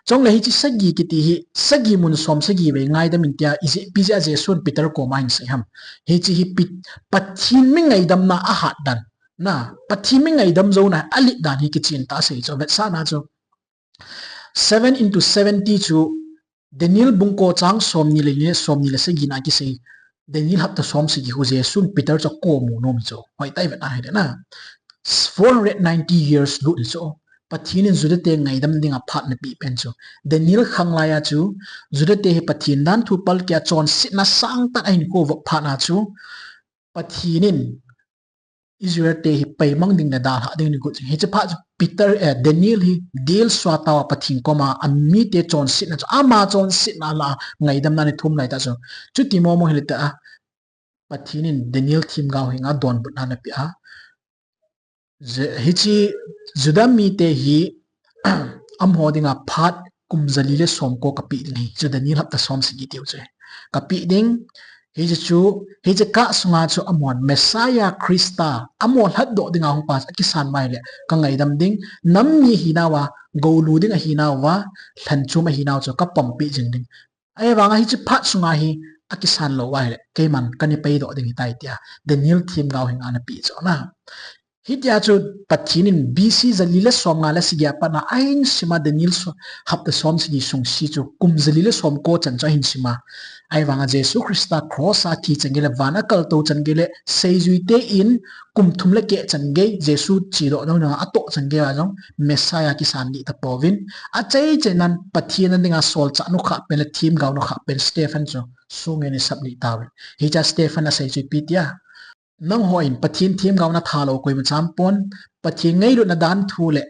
chule hiche sagi kiti hi, sagi mun som sagi vei ngaidam in tia, ijeh, ipi jeh a Jesun Peter koma ahin sei ham? Hiche hi Pet-, Pathen mi ngaidamna ahat dan. Na, Pathen mi ngaidam jouna alet dan hi kichen tah a asei chu, vetsahna chu. Seven into seventy chu Daniel bung ko chang somni le li, somni le sagina kisei. Daniel hapta som sagi khu Jesun Peter chu akomu nom chu. Hoitah a ivet ahile na, four hundred ninety years lut hi chu. Pathen in Juda te ngaidam dinga phat ana peh pen chu. Daniel khanglai a chu Juda te hi Pathen danthu palkeh a chonsetna sangtah a ahinkho vop phat a chu Pathen in Israel te hi peimang ding le dalhah ding agot jing. Hiche phat chu Peter, eh, Daniel hi dilsua tauva Pathen koma amite chonsetna chu, ama chonsetna lah a ngaidamna ana thum lai tah chu. Chuti momo hile tah a, Pathen in Daniel themgao henga donbutna ana peh a. Je-, hiche Juda mite hi amaho dinga phat kum jali le som ko kapeh ding ahi. Chu Daniel hapta som sagi tiu chu. Kapeh ding, hiche chu, hiche kah sunga chu amahon Messiah Christa, amaho lhatdoh dinga hungpa chu akisan uva ahile, kangaidam ding, nam mi ahinauva, goulu ding ahinauva, lhanchom ahinau chu kapompeh jing ding. Ahivanga hiche phat sunga hi akisan lou uva ahile, keiman kana peidoh ding ahitai tia Daniel themgao henga ana peh chu na. Hitia chu Pathen in B C jali le somnga le sagi a pat a ahin sima Daniel so-, hapta som sagi sung se chu kum jali le som ko chan chu ahin sima. Ahivanga Jesu Christa cross a thi chan gei le van a kaltou chan gei le seijuite in kum thum le keh chan gei Jesu chedoh nung nunga atoh chan gei uva jong Messiah kisan ding tapouvin. Achai chainan Pathen a dinga solchah nukhah pen le themgao nukhah pen Stephen chu sunga ana sap lih tauvin. Hichea Stephen asei chu ipi tia, nanghon Pathen themgao nathat lou koima cham pon, Pathen ngailutna danthu le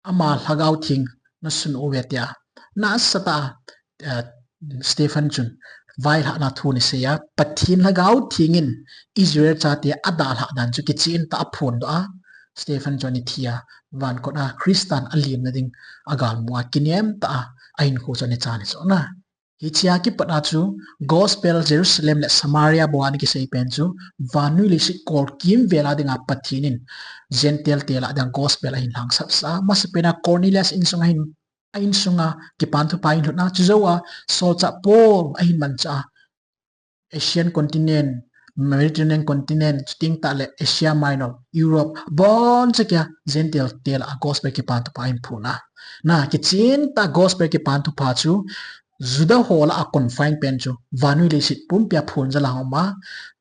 ama Lhagao Theng nasun uve tia. Nasatah a, eh, Stephen chun vailhahna thu ana sei a, Pathen Lhagao Theng in Israel chate adalhah dan chu kichen tah a aphondoh a, Stephen chu ana thi a, van kot a Christan alemna ding agalmu a, kinem tah a ahinkho chu ana chan ahi chu na. Hichea kipat a chu Gospel Jerusalem le Samaria bou a ana kisei pen chu, vannoi leiset kolkimvel a dinga Pathen in Gentile te lah a dinga Gospel ahin lhangsapsa a, masapen a Cornelius insunga ahin, a insunga Kipan Thupha ahin lhutna, chujou a solchah Paul ahin manchah a, Asian continent, Mediterranean continent, chuteng tah le Asia Minor, Europe, abon chauva Gentile te lah a gospel kipan thupha ahin phon a. Na, kichen tah gospel kipan thupha chu, Juda ho lah a confine pen chu, vannoi leiset pumpia phon jal a um a,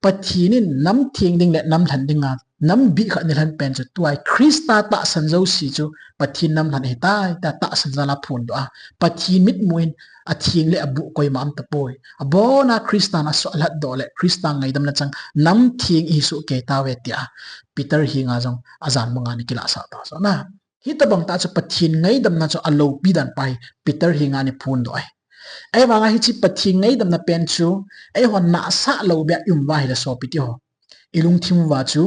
Pathen in nam theng ding le nam lhen ding a, nam bih khat ana lhen pen chu, tua hi Christa tahsan jouse chu, Pathen nam lhen ahitai, tia tahsan jal a phondoh a. Pathen mitmu in atheng le abuh koima um tapoi. Abon a Christa in asuh alhatdoh le, Christa ngaidamna chang, nam theng ihi soh kei tauve tia, Peter henga jong ajan manga ana kilahsah tauve. Na, hitobang tah chu Pathen ngaidamna chu aloupi dan pa hi Peter henga ana phondoh ahi. Ahivanga hiche Pathen ngaidamna pen chu, eihon nahsah lou beh a i um uva ahile sopi teho, i lungthim uva chu,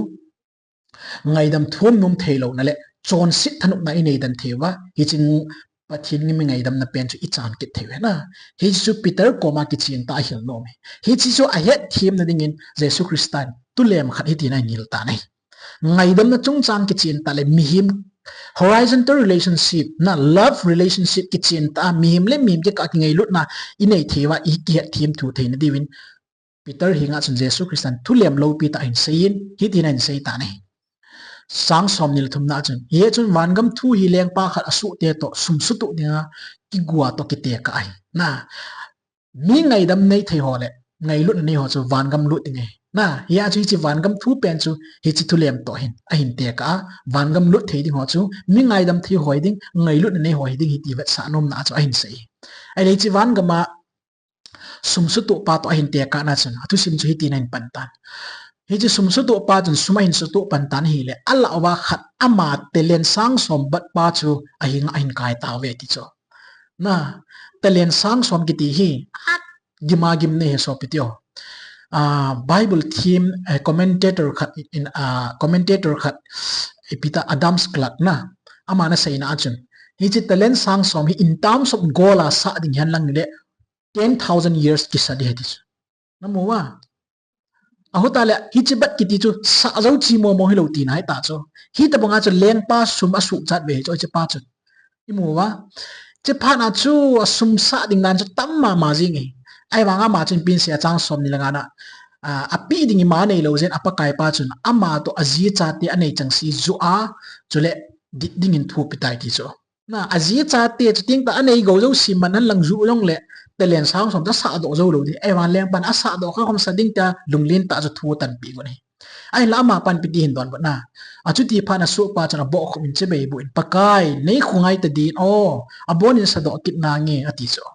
ngaidam thum nom thei louna le chonset thanopna i nei den thei uva, hiche Pathen mi ngaidamna pen chu i chan kit thei u ahi na. Hiche chu Peter koma kichen tah a ahil nom ahi. Hiche chu ahet themna dingin Jesu Christa in thulem khat hitin ahin hil tan ahi. Ngaidamna chungchang kichen tah le mihem, horizontal relationship, na, love relationship kichen tah a, mihem le mihem kikah a kingailutna i nei thei uva, i kihet them thei theina diuvin, Peter henga chun Jesu Christa in thulem loupi tah ahin seiyin, hitin ahin sei tan ahi. Chang somni le thumna a chun, hijeh chun vangam thu hi lengpa khat asohte toh sum sutoh dinga kigua toh kitekah ahi. Na, mi ngaidam nei thei ho le ngailutna nei ho chu vangam lut ding ahi. Na, hijeh chun hiche vangam thu pen chu hiche thulem toh hin ahin tekah a, vangam lut thei ding ho chu mi ngaidam thei ho hiding, ngailutna nei ho hiding ahi ti vetsah nomna a chu ahin sei. Ahile hiche vangam a sum sutoh pa toh ahin tekahna chun, athusim chu hitin ahin pan tan. Hiche sum sutoh pa chun sum ahin sutoh pan tan ahile, alah uva khat ama talent sang som bat pa chu ahenga ahin kai tauve ti chu. Na, talent sang som kiti hi, agim agim nei ahi sopi teho. Ah, Bible thiem, eh, commentator khat in, ah, commentator khat, ipi ta, Adams Clarke na, ama ana seina a chun, hiche talent sang som hi in terms of gold a sah ding hihen lang le, ten thousand years kisa ding ahi ti chu. Na mu uva? Ahitah le, hiche bat kiti chu sah jou chimo mo hilou tina ahi ta chu. Hitobanga chu lengpa sum asuhchat ve ahi chu, hiche pa chun. I mu uva? Hiche phat a chu asum sah ding dan chu tam mama jing ahi. Ahivanga ama chun ipi asei a, chang somni le nga na, ah, apeh ding ima neilou jeh in apakai pa chun, ama toh aji achate anei chengse joh a, chule dit dingin thu apetai ti chu. Na, aji achate chuteng tah anei gou jouse man henlang joh jongle, talent sang som chu asahdoh jou lou ding. Ahivang lengpan asahdoh kha khom sa ding tia lunglen tah chu thu atanpeh got ahi. Ahinla ama pan ipi ti ahin donbut na. Achuti phat in asohpa chun abohkhup in chibai boh in, Pakai, nei khongai ta din o, abonin sadoh kit nange, ati chu.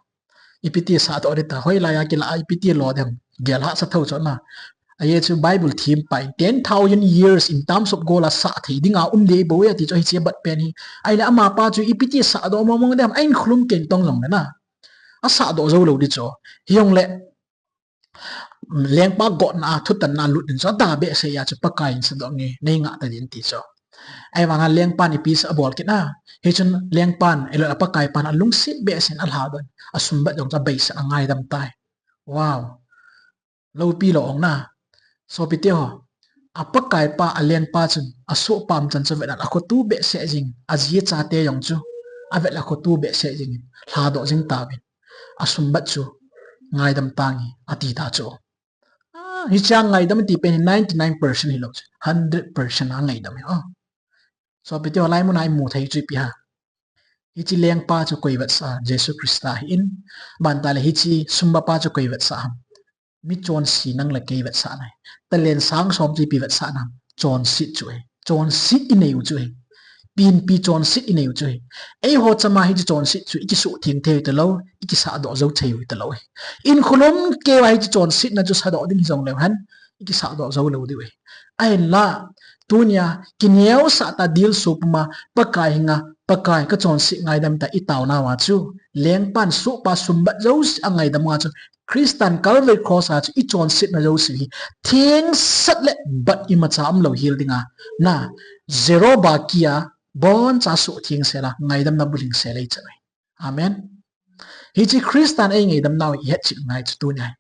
Ipi ti sahdoh ding ta, hoilai a kilah a ipi ti lo dem, gel hahsa tho chu na. Ajeh chu Bible thiem pa in, ten thousand years in terms of gold a sah thei dinga um ding bou e ati chu hiche bat pen hi. Ahile amapa chu ipi ti sahdoh mong mong dem, a inkholum kei tong jongle na. Asahdoh jou lou ding chu. Hijongle, lengpa gotna a, thutanna a lut ding chu, ada behseh a chu Pakai in sadoh nge, nei ngah ta din ti chu. Ahivanga lengpan ipi sa abol kit na. Hichun lengpan, ahilou le apakai pan alungset behseh in alhadoh in, asum bat jong chu abeisah a angaidam tai. Wow. Loupi lou ong na. Sopi teho, apakai pa, alengpa chun asohpa umchan chu avet a akhoto behseh jing, aji achate jong chu avet a akhoto behseh jing in, lhadoh jing tauvin, asum bat chu ngaidam tange, ati ta chu. Ah, hiche a ngaidam ati pen hi ninety nine percent hilou chu, hundred percent a ngaidam ahi. Oh. Sopi teho, lai mun a imu thei chu ipi ham? Hiche lengpa chu koi vetsah? Jesu Christa ahin. Banta le hiche sum batpa chu koi vetsah ham? Mi chonse nang le kei vetsah ahi. Talent sang som chu ipi vetsah nam? Chonset chu ahi. Chonset inei u chu ahi. Pinpi chonset inei u chu ahi. Eiho chama hiche chonset chu ikisoh theng thei talou, ikisahdoh jou thei u talou ahi. Inkholum kei uva hiche chonsetna chu sahdoh ding hijongleu hen, ikisahdoh jou lou diu ahi. Ahinla, tunia kineosah tah a dilsu puma Pakai henga, Pakai kachonset ngaidam tai itaona uva chu, lengpan sohpa sum bat jouse angaidam uva chu, Christan Calvary Cross a chu ichonsetna jouse hi thengsel le bat imacha umlou hel dinga, na, zero bakia, boncha soh thengsel a ngaidamna bulhing sel ei chan ahi. Amen. Hiche Christan eingaidam nau hi ihetchet ngai chu tunia hi.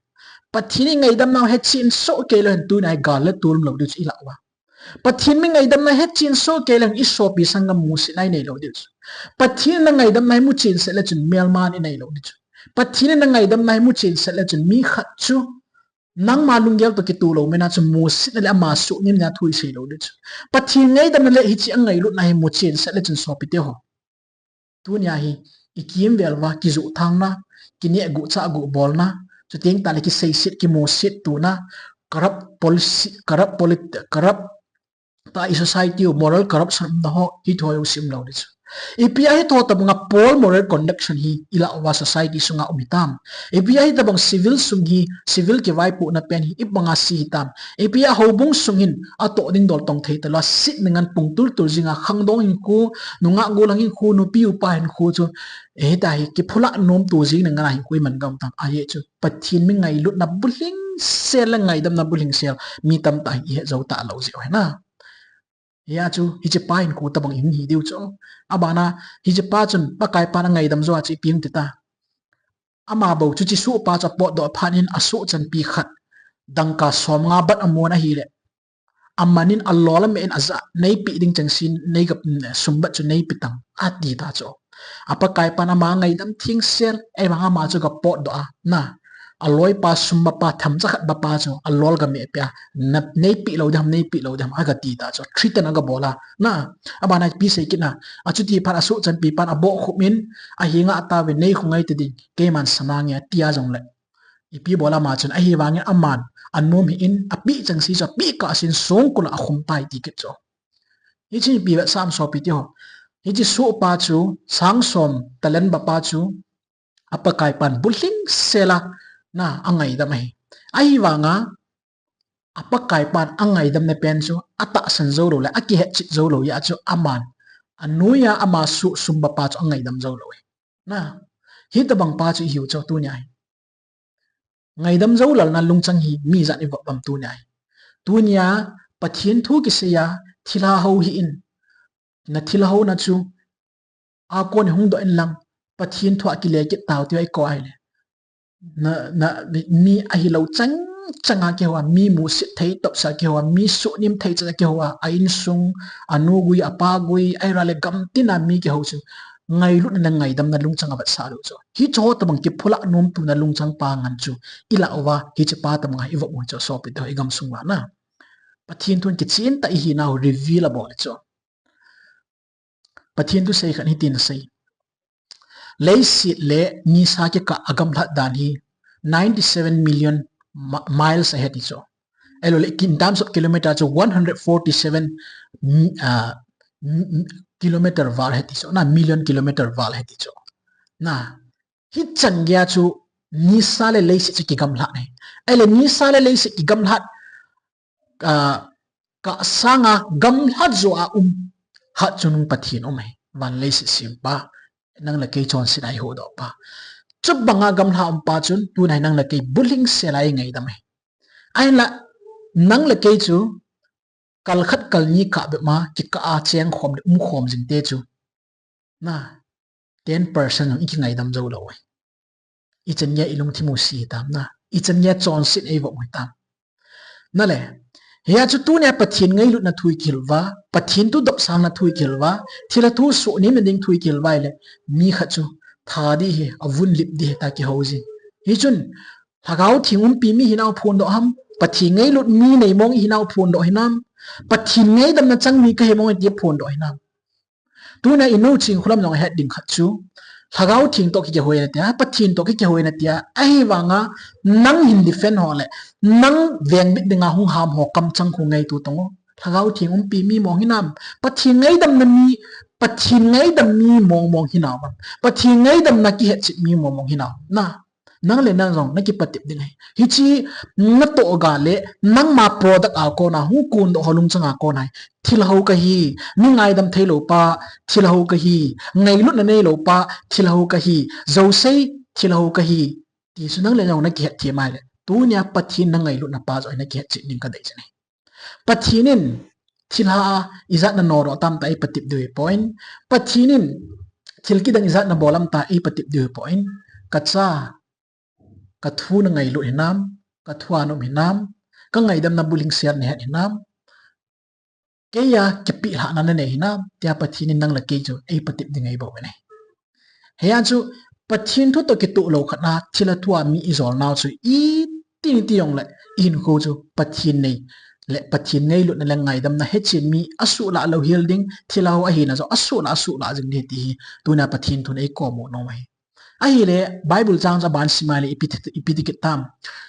Pathen eingaidam nau hetchen soh kei leu hen tunia hi gal le tol umlou diu chu ilah uva. Pathen mi ngaidamna hetchen soh kei leu hen isopi sanggam musetna inei lou diu chu. Pathen in nangaidamna hi muchen set le chun melma inei lou diu chu. Pathen in nangaidamna hi muchen set le chun mi khat chu Nangma lunggel toh kitoh lou mena chu musitna le ama suhnemna thu isei lou ding chu. Pathen ngaidamna le hiche angailutna hi muchen sah le chun sopite ho. Tunia hi, ikimvel uva, kijoh thangna, kineh guh chah guh bolna, chuteng tah le kiseiset, kimusit tona, corrupt policy, corrupt polit-, corrupt tah i society u, moral corruption umna ho, hiche ho isim lou ding chu. Ipi a hitobanga poor moral conduct hi ilah uva society sunga um hitam. Ipi a hitobang civil sum hi, civil kivaipohna pen hi, ibanga se hitam. Ipi a houbung sung hin, atoh ding dol tong thei talou, sitna ngan pung tultul jinga, khangdong hinkho, nungah gollhang hinkho, nupi upa hinkho chu, eh, hita hi, kiphulha nomto jing ngan hinkho iman gam tam. Ajeh chu, Pathen mi ngailutna bulhing sel le ngaidamna bulhing sel, mi tamtah hi ihet jou talou jeh u ahi na. Hia chu, hichepa hinkho tobang ihung hi diu chu. Abana, hichepa chun, Pakaipan angaidam jou a chu ipi hung ti ta. Ama bou chu hiche sohpa chu apotdoh phat in asoh chanpi khat, dangka somnga bat amun ahile, aman in alol ameh in ajah, neipeh ding chengse in, nei ga, sum bat chu neipe tan, ati ta chu. Apakaipan ama ngaidam thengsel, ahivang ama chu aga potdoh a, na, aloipa sum bapa themcha khat bapa chu alol aga mehpeh a, na, neipeh lou ding ham, neipeh lou ding ham, agati ta chu, threaten agabol a, na, abana ipi sei kit na, achuti phat asoh chanpi pan abohkhup in, ahenga ataovin, nei khu ngai ta ding, keiman sana nge, tia jongle, ipi bol ama chun, ahivangin aman, anom hih in, apeh chengse chu apeh kahsen songkul a akhum tai ti kit chu. Hiche ipi vetsah ham sopite ho. Hiche sohpa chu, sang som talent bapa chu, apakaipan bulhing sel a, na, angaidam ahi. Ahivanga, apakaipan angaidamna pen chu, atahsan jou lou le, akihetchet jou lou jeh a chu aman, anoiya ama soh sum bapa chu angaidam jou lou ahi. Na, hitobang pa chu ihiu chu tunia hi. Ngaidam jou lalna lungchang hi mi ijat ivop ham tunia hi. Tunia Pathen thu kisei a thilha hou hih in. Nathilha houna chu akon hung doh in lang, Pathen thu a kile kit tao tia ikou ahile, na, na, mi ahilou chang changa kihou a, mi musit thei topsa kihou a, mi suhnem thei cha kihou a, a insung, anu gui, apa gui, ahilou le gamtina mi kihou chu, ngailutna le ngaidamna lungchang avetsah lou chu. Hicheho tobang kiphulha nomtona lungchang pa ngan chu, ilah uva, hichepa tobanga ivop u chu sopite ho igamsung uva na. Pathen thun kichen tah ihinau reveal abol chu. Pathen thu sei khat hitin asei. Leiset le nisa kikah agamlhat dan hi ninety seven million mi-, miles ahi ti chu. Ahilou le, in terms of kilometer chu one hundred forty seven, mm, ah, mm, mm, kilometer val ahi ti chu. Na, million kilometer val ahi ti chu. Na, hichan geiya chu nisa le leiset chu kigamlhat ahi. Ahile nisa le leiset kigamlhat, ah, kah sanga gamlhat joh a um khat chu nung Pathen um ahi. Van leiset sempa, nang le kei chonset a ihuhdoh pa. Chubanga gamlha um pa chun, tunia hi nang le kei bulhing sel a ingaidam ahi. Ahinla, nang le kei chu, kal khat kal ni kah bep ma, kikah a cheng khom le um khom jing te chu. Na, ten percent jong ikingaidam jou lou ahi. Ichan geiya ilungthim u se hitam na. Ichan geiya chonset eivop u hitam. Na le, hia chu tunia Pathen ngailutna thu ikihil uva, Pathen thu dopsangna thu ikihil uva, thilha thu suhnemna ding thu ikihil uva ahile, mi khat chu tha ding ahi, avun lip ding ahi tia kihou jin. Hichun, Lhagao Theng umpi mi hinau phondoh ham, Pathen ngailut mi nei mong ihinau phondoh hinam, Pathen ngaidamna chang mi kahi mong e tia phondoh hinam. Tunia inu Chingkholam jong ahet ding khat chu, Lhagao Theng toh kikihou e natia, Pathen toh kikihou e natia, ahivanga nang hin defend ho le, nang vengbit dinga hung ham ho kamchang khu ngaito tong o. Lhagao Theng umpi mi mong hinam, Pathen ngaidamna mi, Pathen ngaidam mi mong mong hinam, Pathen ngaidamna kihetchet mi mong mong hinam. Na, nang le nang jong nakipatep ding ahi. Hiche natoh ga le nangma product a kona hung kondoh ho lungchang a kona hi, thilha hou kahi, mi ngaidam theilou pa, thilha hou kahi, ngailutna neilou pa, thilha hou kahi, jousei, thilha hou kahi, ti chu nang le nang nakihet them ahile, tunia Pathen nangailutna pa joh hi nakihetchet ding kadei jin ahi. Pathen in thilha a ijat nanodoh tam tia eipatep diu ahipoi. Pathen in thil kidang ijat nabol ham tia eipatep diu ahipoi. Kacha, kathu nangailut hinam, kathua naum hinam, kangaidamna bulhing sel nahet hinam, keiya kipelhahna nanei hinam, tia Pathen in nang le kei chu eipatep ding ahibou ve ne. Hia chu Pathen thu toh kitoh lou khat a thilha thua mi ijolnau chu iti iti jongle, ihinkho chu Pathen nei le Pathen ngailutna le ngaidamna hechen mi asuhlah lou hel ding, thilha ho ahina jong asuhlah, asuhlah jing ding ti hi, tuna Pathen thun eikom u nom ahi. Ahile, Bible chang chu aban sim a le ipi ti, ipi ti kit tam.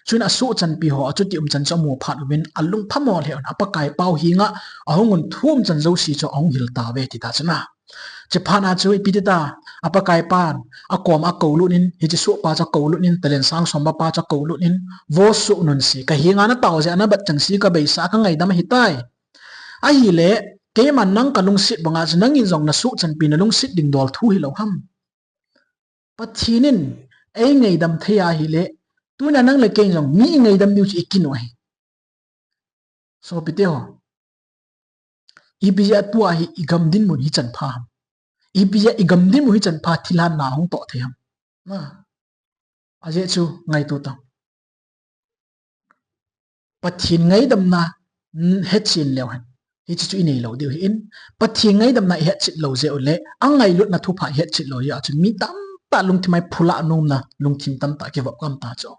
Chuin asuhchanpi ho, achuti umchan chu amu phat uvin, alungphamo lheh un, aPakaipa henga ahung un thu umchan jouse chu ahung hil tauve ti ta chu na. Chuphat a chu ipi ti ta, aPakaipan, akom a akoulut in, hiche sohpa chu akoulut in, talent sang som pa chu akoulut in, vo soh un se, kahenga natao jeh a nabat chengse kabeisa, kangaidam ahitai. Ahile, keiman nang kalungset banga chu nangin jong nasuhchanpi nalungset ding dol thu hilou ham. Pathen in eingaidam thei ahile, tuna nang le kei jong mi ingaidam diu chu ikin u ahi. Sopite ho, ipi jeh a tua hi igam dinmun hichan pha ham? Ipi jeh a igam dinmun hichan pha thilha na hung toh thei ham? Ajeh chu ngaito tau. Pathen ngaidamna, mm, hetchen leu hen, hiche chu inei lou diu ahin, Pathen ngaidamna ihetchet lou jeh u le angailutna thupha ihetchet lou jeh a chu mi tamtah lungthim a iphula nomna lungthim tamtah kivop gam ta chu.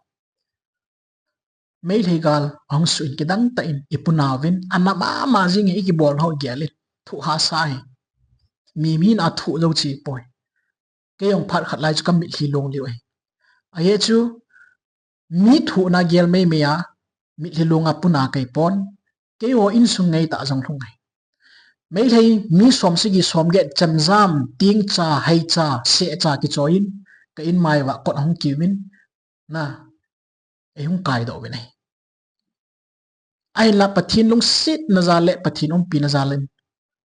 Meitei gal ahung suh in kidang tah in ipunauvin, ana mama jing in ikibolnau gel in, thoh hahsa hi. Mi, mi na thoh lou chi poi. Kei jong phat khat lai chu kamitlhi long liu ahi. Ajeh chu mi thohna gel meimei a mitlhi long a puna kei pon. Keiho insung ngeitah jong lhung ahi. Meitei mi somsagi somget chemjam, tingcha, heicha, sehcha kichoi in, ka inmai uva kot ahung kiuvin, na, eihung kaidoh uvin ahi. Ahinla Pathen lungsetna jal le Pathen umpina jal in,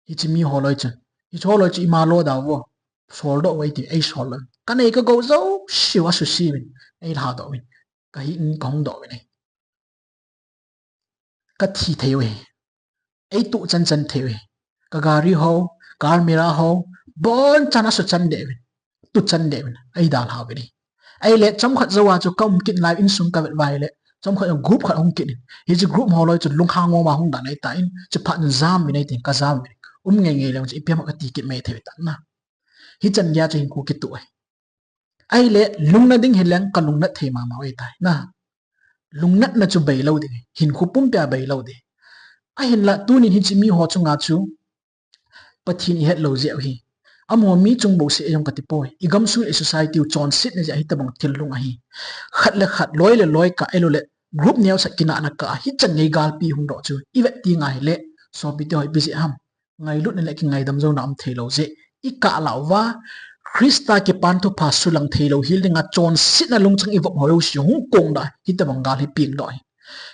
hiche mi holoi chun, hiche holoi chu ima lo da uvo, soldoh uvo eiti, eisoldoh uvin. Kanei kagou jouseu asuse uvin, eilhadoh uvin, kahing in kahungdoh uvin ahi. Kathi thei uve. Eituh chanchan thei uve. Kagari ho, ka almirah ho, bonchan asuchan deh uvin, tuchan deh uvin, eidalha uvin ahi. Ahile chomkhat jouva chu kaum kit lai insung kavet uva ahile, chomkhat group khat ahung kit in, hiche group holoi chu lunghang moma hung dan ahitan, chuphat in jam uvin eitin, kajam uvin. Um ngeingei leng chu ipi ham kati kit mai thei u ahitan na. Hichan geiya chu hinkho kitoh ahi. Ahile lungna ding hileng kalungnat thei mama u ahitai na. Lungnatna chu beilou ding, hinkho pumpia beilou ding. Ahinla tunin hiche miho chunga chu Pathen ihet lou jeh u hi, amaho mi chung bouseh jong katipoi, igamsung le isociety u chonsetna jeh a hitobang thil lhung ahi. Khat le khat, loi le loi kah, ahiloule group neosat kinahna kah a hichan gei galpi hungdoh chu ivet tenga hile, sopite ho, ipi jeh ham? Ngailutna le kingaidam jouna um theilou jeh, ikah lah uva Christa kipan thupha sulang theilou hel dinga chonsetna lungchang ivop ho jouse hung kongdoh a hitobang gal hi pengdoh ahi.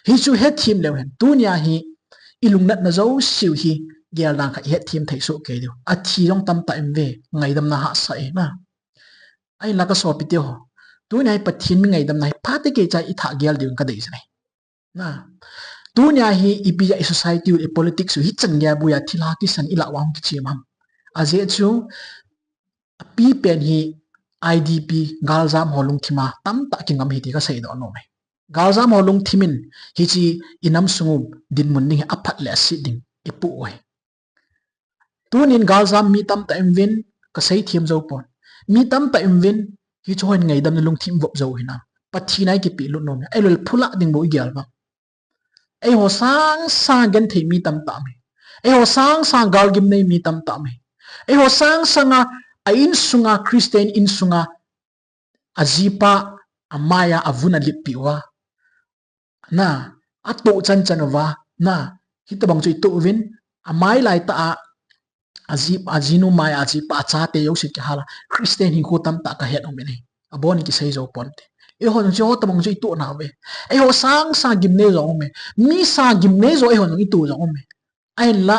Hichu hethem leu hen, tunia hi ilungnatna jouseu hi geldan khat ihetthem thei soh kei diu. Athi jong tamtah ium ve, ngaidamna hahsa e na. Ahinla kasopite ho, tunia hi Pathen mi ngaidamna hi phatecha ithah gel diuvin kadei jin ahi. Na, tunia hi ipi jeh a isociety u, ipolitics u hichan geiya buia thilha kisan ilah uva hung kichem ham? Ajeh chu apipen hi IDP galjam ho lungthima tamtah kingam ahi ti kaseidoh nom e. Galjam ho lungthim in hiche inam sung u dinmun ding hi aphat le aset ding ipoh u ahi. Tunin galjam mi tamtah ium uvin, kaseithem joupon. Mi tamtah ium uvin, hicheho in ngaidamna lungthim vop jou u hinam? Pathen a ikipehlut nom e, ahiloule phulah ding bou igel uvem? Eiho sangsang genthei mi tamtah um e. Eiho sangsang galgimnei mi tamtah um e. Eiho sangsanga, a insunga, Christian insunga, ajipa amai a avun aleppeh uva, na, atoh chanchan uva, na, hitobang chu itoh uvin, amai laitah a, aji, ajinu mai a ajipa achate jouse kihal a Christian hinkho tamtah kahet um in ahi. Abon in kisei jou ponte. Eiho jong chu hitobang chu itoh nauve. Eiho sangsang gimnei jong um e. Mi sang gimnei jong eiho jong itoh jong um e. Ahinla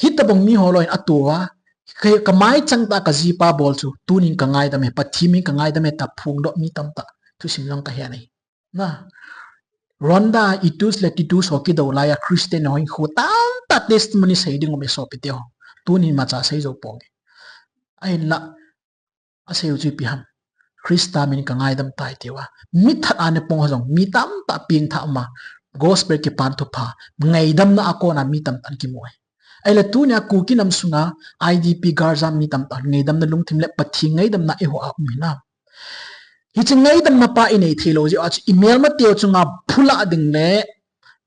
hitobang miho loi in atoh uva, ka, kamaichang tah a kajipa bol chu tunin kangaidam e, Pathen min kangaidam e tia phongdoh mi tamtah thusim jong kahet ahi. Na, Rhonda, Itus le Titus ho kidou laiya Christian ho hinkho tamtah testimony sei ding um e sopite ho. Tunin imacha sei jou ponge. Ahinla, asei u chu ipi ham? Christa min kangaidam tai atiuva, mithat a ana pung ho jong mi tamtah pengthah uma, gospel kipan thupha ngaidamna a kona mi tamtah in kimu ahi. Ahile tunia Kuki nam sunga IDP galjam mi tamtah ngaidamna lungthim le Pathen ngaidamna eiho a um hinam? Hiche ngaidamna pa inei theilou jeh a chu imelmateu chunga phulah ding le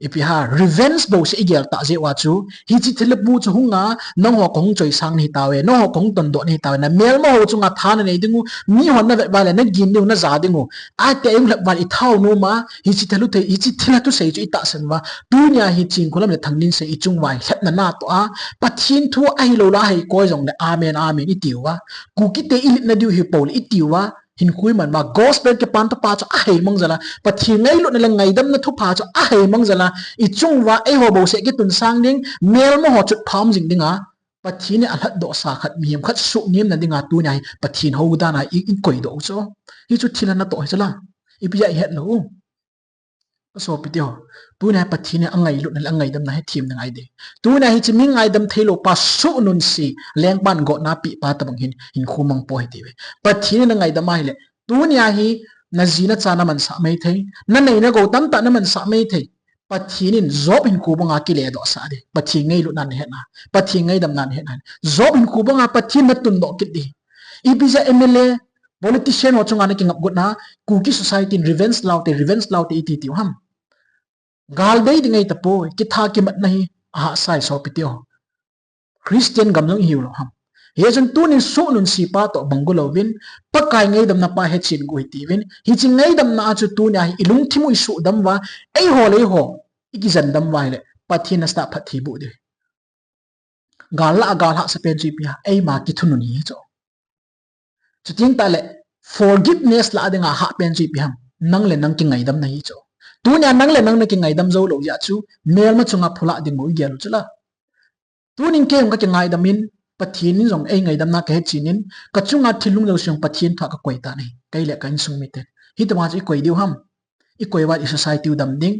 Ipi ham, revenge bouseh igel tah jeh uva chu, hiche thilha pu chu hunga, nangho kahung choisang nahi tauve, nangho kahung tondoh nahi tauve, namelma ho chunga tha nanei diu, mihon navet uva le nagin diu, naja diu. Atia ihung lhep uva le itha u nom a, hiche thilha thusei, hiche thilha thusei chu itahsan uva. Tunia hi Chinkholam le Thangninsei ichung uva hi lhepna natoh a, Pathen thu ahilou la hei koi jongle, amen, amen iti uva. Kukite ilhitna diu hi pou le iti uva. Hinkho iman uva, gospel kipan thupha chu ahei mang jal a, Pathen ngailutna le ngaidamna thupha chu ahei mang jal a, ichung uva eiho bouseh kitun sang ding, melma ho chutpha um jing dinga, Pathen in alhatdoh sa khat, mihem khat suhnemna dinga tunia hi Pathen hou dan a i, ikoi doh u chu. Hichu thilha natoh hi chu la. Ipi jeh a ihet lou u. Ka sopite ho, tunia hi Pathen in angailutna le angaidamna hethem na ngai ding. Tunia hiche mi ngaidam theilou pa suhnunse, lengpan gotna peh pa tobang hin, hinkho mang pou hitiuve. Pathen in nangaidam ahile, tunia hi naji nacha namansah maithei, nanei nagou tamtah namansah maithei. Pathen in Job hinkho banga kiledoh sah ding. Pathen ngailutna nahetna, Pathen ngaidamna nahetna. Job hinkho banga Pathen natundoh kit ding. Ipi jeh a M L A, politician ho chunga nakingap gotna, Kuki society in revenge laute, revenge laute iti tiu ham. Gal dei ding ahitapoi, kitha kimatna hi ahahsa e sopite ho. Christian gam jong ihiu lou ham. Hichun tunin suhnunse pa toh bang go louvin, Pakai ngaidamna pa hechen go hitiuvin, hiche ngaidamna a chu tunia hi ilungthim u isuhdam uva, eiho le eiho ikijandam uva ahile, Pathen in asatah phatthei boh ding. Gal lah a gal hahsa pen chu ipi ham, eima kithunun hi chu. Chuteng tahle, forgiveness lah dinga hah pen chu ipi ham, nang le nang kingaidamna hi chu. Tunia nang le nang nakingaidam joulou jeh a chu, melma chunga phulah ding bou igel u chu la. Tunin kei jong kakingaidam in, Pathen in jong eingaidamna kahechen in, kachunga thil lung jouse jong Pathen thu a kakoi tan ahi, kei le ka insung miten. Hitobang chu ikoi diu ham. Ikoi uva i society u dam ding,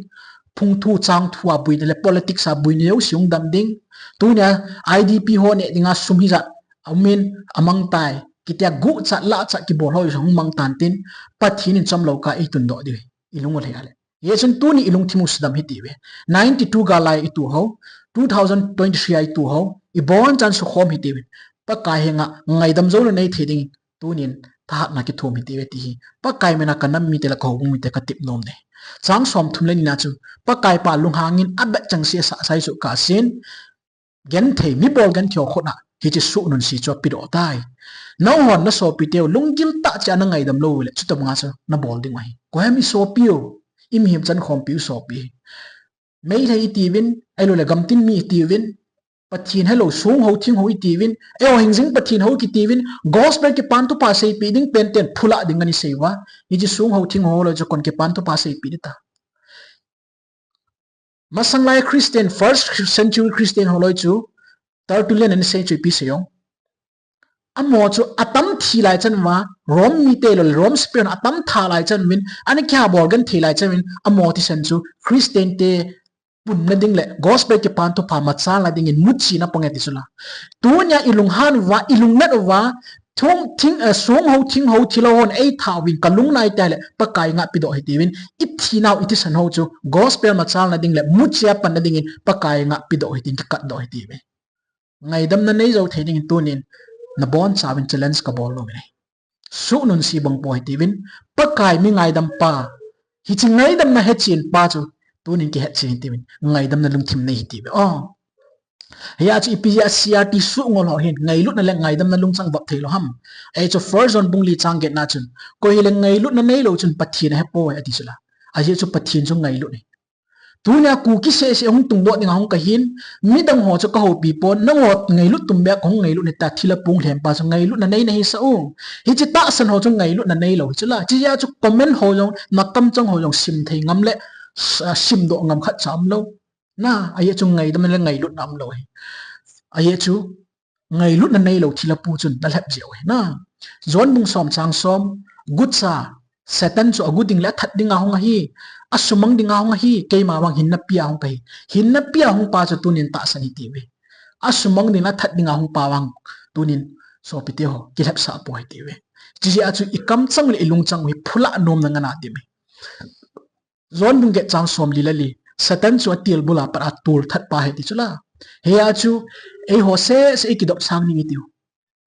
phung thu chang thu a boina le politics a boina jouse hung dam ding. Tunia I D P ho neh dinga sum hijat aumin, amang tai, kitia guhchat lahchat kibol ho jong hung mang tan tin, Pathen in chomlou kah a eitundoh diu ahi, ilung u lhei a le. Hichun tuni ilungthim u sudam hitiuve. Ninety-two gal lai itu ho, two thousand twenty-three a itu ho, ibonchan sukhom hitiuvin, Pakai henga ngaidam jouna neithei dingin tunin thahatna kithum hitiuve ti hi Pakai mina kanam mite le kahoubung mite katep nom e. Chang somthum le ni na chu, Pakai pa lunghangin abet chengse asah sai chu kasen, genthei, mi bol genthei ho khut a hiche suhnunse chu apedoh tai. Nanghon nasopiteu lunggil tah cheh a nangaidam lou le, chutobanga chu nabol ding ahi. Koiham isopiu, imihem chankhompiu sopi. Meitei itiuvin, ahiloule gamtin mi itiuvin, Pathen helou, song ho thing ho itiuvin, eiho hingjing Pathen ho kitiuvin, gospel kipan thupha seipeh ding pen ten phulah ding ani sei uva. Hiche song ho thing ho loi chu kon kipan thupha seipeh ding ta. Masang lai Christian, first century Christian ho loi chu, Tertullian ani sei chu ipi sei jong, amaho chu atam thi lai chan uva, Rome mite lou le Rome sepai hon atam tha lai chan uvin, ana kiha bol genthei lai chan uvin, amaho thisan chu Christian te punna ding le gospel kipan thupha machalna dingin muchena apange ti chu la. Tunia ilunghan uva, ilungnat uva, thung thing, eh, song ho thing ho thilha hon eitha uvin kalung nai tah le Pakai ngah pedoh hitiuvin, ithinau ithisan ho chu gospel machalna ding le muche apanna dingin Pakai ngah pedoh hitin kikatdoh hitiuve. Ngaidamna neijou thei dingin tunin nabonchauvin challenge kabol nom e. Suhnunse bang pou hitiuvin, Pakai mi ngaidam pa, hiche ngaidamna hechen pa chu tunin kihetchen hitiuvin, ngaidamna lungthim nei hitiuve. O, hia chu ipi jeh a C R T suhngol ho hin ngailutna le ngaidamna lungchang vop theilou ham? Ajeh chu First John bung li chang getna chun, koi hile ngailutna neilou chun Pathen ahepoi ati chu la. Ajeh chu Pathen chu ngailut ahi. Tunia Kuki sehseh hung tungdoh dinga hung kahin, midang ho chu kahoupi pon, nangho ngailut tumbeh a kahung ngailut ahi tia thilha pu lhem pa chu ngailutna nei nahisah u. Hiche tahsan ho chu ngailutna neilou hi chu la. Chujeh a chu comment ho jong, nakamchang ho jong simthei ngam le, s-, simdoh ngam khatcha umlou. Na, ajeh chu ngaidam le ngailutna umlou ahi. Ajeh chu ngailutna neilou thilha pu chun nalhep jeh u ahi na. John bung som chang som, gucha, Satan chu agu ding le athat dinga hung ahi, asumang dinga hung ahi, keima vang hinna pea hung kahi. Hinna pea hung pa chu tunin tahsan hitiuve. Asumang ding le athat dinga hung pa vang tunin sopite ho, kilhepsah pou hitiuve. Chujeh a chu ikamchang le ilungchang u hi phulah nomna ngana ti me. John bung get chang som li le li, Satan chu atilbul a pat a tulthat pa ahi ti chu la. Hia chu eiho sehseh ikidopsang ding itiu.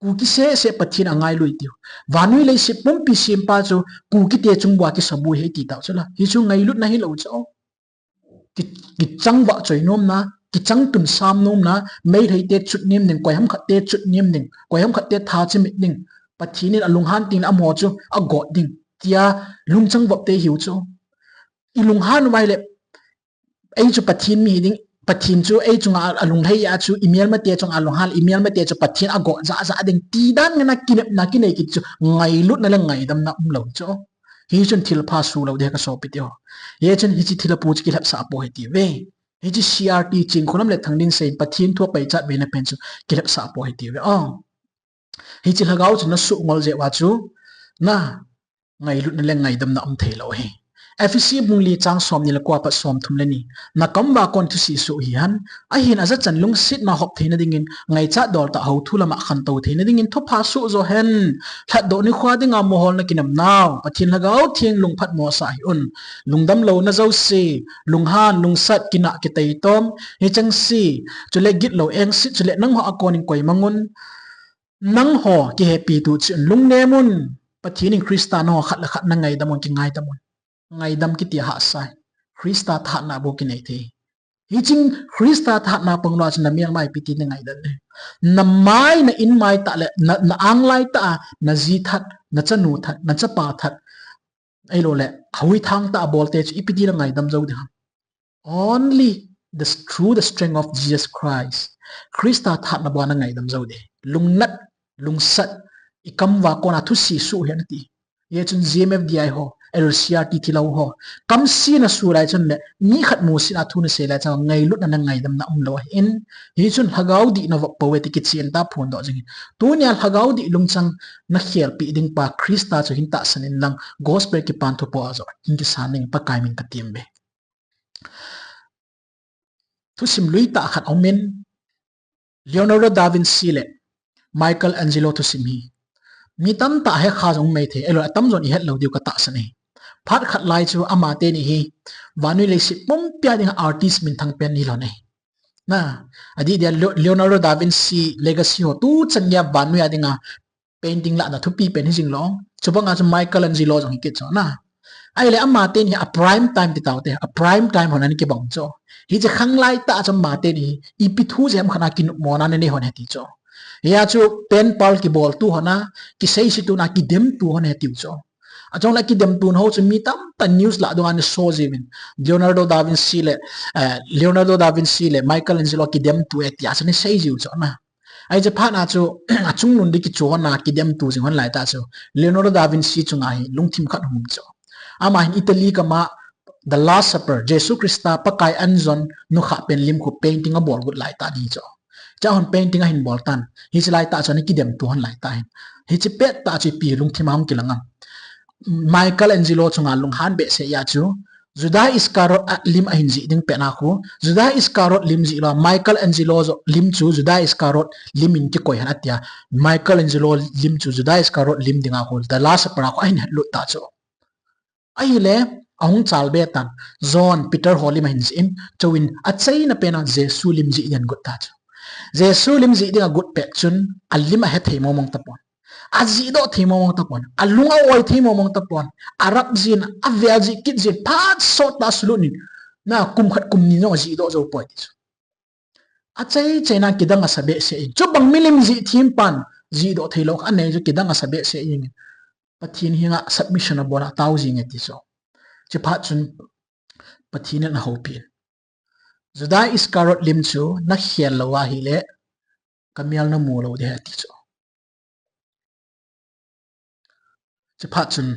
Kuki sehseh Pathen angailu itiu. Vannoi leiset pumpi sempa chu Kukite chung uva kisaboi ahi ti tau chu la. Hichu ngailutna hilou chu. ki, kichang vah choi nomna, kichang tun sam nomna, Meitei te chut nem ding, koiham khat te chut nem ding, koiham khat te tha chimit ding, Pathen in alunghan teng le amaho chu agot ding, tia lungchang vop te hiu chu. I lunghan uva ahile, ei chu Pathen mi hi ding, Pathen chu ei chunga alunglhai a chu, i melmate chunga alunghan, i melmate chu Pathen agot jahjah ding, ti dan ngen a kinepna kinei kit chu, ngailutna le ngaidamna umlou chu. Hichun thilpha suh lou ding ka sopi teho. Hichun hiche thilha pu chu kilhepsah pou hite ve. Hiche C R T Chingkholam le Thangdinsei in Pathen thu apaichat veina pen chu kilhepsah pou hite ve. Oh. Hiche lhagao chu nasuh ngol jeh uva chu, na, ngailutna le ngaidamna um thei lou ahi. Ephesi bung li chang somni le ko apat somthum le ni. Na kam uva kon thuse suh hihen, ahin ajachan lungsetna hop theina dingin, ngaichat dol tah hou thu lama khantou theina dingin thupha suh jo hen. Lhatdoh nikho dinga moholna kinepnau, Pathen Lhagao Theng lungphatmo sah hih un. Lungdam louna jouse, lunghan, lungsat, kinah, kiteitom, hichengse, chule gitlou engse, chule nangho a konin koimang un. Nangho kihepi tuh cheh un, lungnem un. Pathen in Christa nangho khat le khat nangaidam un, kingaidam un. Ngaidam kiti ahahsa. Christa thahatna bou kinei thei. Hichun Christa thahatna pang lou a chun namelma ipi ti nangaidam ding. Namai, na in mai tah le, na, na anglai tah a, naji that, nachanu that, nachapa that, ahilou le, hoi thang tah a bol te chu ipi ti nangaidam jou ding ham. Only the, through the strength of Jesus Christ. Christa thahatna bou a nangaidam jou ding. Lungnat, lungsat, i kam uva kon a thuse suh hihen ati. Hichun G M F D I ho, L C R T thilha ho, kamsena suh lai chun le, mi khat musit a thu nasei lai chun ngailutna le ngaidamna umlou ahin. Hichun lhagao dih navop pou e ti kichen tah phondoh jing in. Tunia lhagao dih lungchang nakhelpeh ding pa Christa chu hin tahsan in lang, gospel kipan thu po a joh hin kisan ding Pakai min katem ve. Thusim lui tah khat aumin, Leonardo da Vinci le Michelangelo thusim hi mi tamtah hekha jong um mai thei, ahilou le atamjon ihet lou diu katahsan ahi. Phat khat lai chu amateni hi vannoi leiset pumpia dinga artist minthang pen hilou ahi. Na, adeh dia Leo-, Leonardo da Vinci legacy ho tuchan geiya vannoi a dinga painting lahna thupi pen hijing lou. Chubanga chu Michelangelo jong hi kit chu na. Ahile amateni hi a prime time ti taute, a prime time hon ana kibang chu. Hiche khanglai tah chu amateni hi ipi thu jeh ham khat a kinopmona nanei hon ahi ti chu. Hia chu pen pal kiboltu hon a, kiseisituna kidemtu hon ahi tiu chu. Achung le kidemtu ho chu mi tamtah news lah dunga ana so jiuvin. Leonardo da Vinci le, eh, Leonardo da Vinci le Michelangelo kidemtu e tia chu ana sei jiu chu na. Ahi, hiche phat a chu, achungnung ding kichohna kidemtu jing hon lai tah chu, Leonardo da Vinci chunga hi lungthim khat hung um chu. Ama hin Italy gam a The Last Supper, Jesu Christa Pakai anjon nukhah pen lim khu painting abol got lai tah ahi chu. Chua hon painting ahin bol tan. Hiche lai tah chu ana kidemtu hon lai tah ahin. Hiche pet tah chu ipi lungthim a hung kilang am. Michelangelo chunga lunghan behseh a chu, Judas Iscariot a lim ahin jih ding pet a khu, Judas Iscariot lim jih lou a, Michelangelo jong lim chu Judas Iscariot lim in kikoi hen atia, Michelangelo lim chu Judas Iscariot lim dinga khu, The Last Supper a khu ahin hetlut tah chu. Ahile, ahung chalbe tan, John, Peter ho lim ahin jih in, chuin achaina pen a Jesu lim jih ding agot tah chu. Jesu lim jih ding agot pet chun, alim ahe thei mong mong tapon. Ajihdoh thei mong mong tapon, alung a-oi thei mong mong tapon, arap jin, avel jih kit jin, phat sot tah a asulut in, na kum khat kum ni jong ajihdoh jou poi ti chu. Achai chaina kidang asa behseh in, chubang milim jih them pan, jihdoh thei lou kha anei chu kidang asa behseh in, Pathen henga submission abol a atao jing e ti chu. Hiche phat chun Pathen in ahoupi in. Judas Iscariot lim chu nakhel lou ahile, kamel namu lou ding ahi ati chu. Hiche phat chun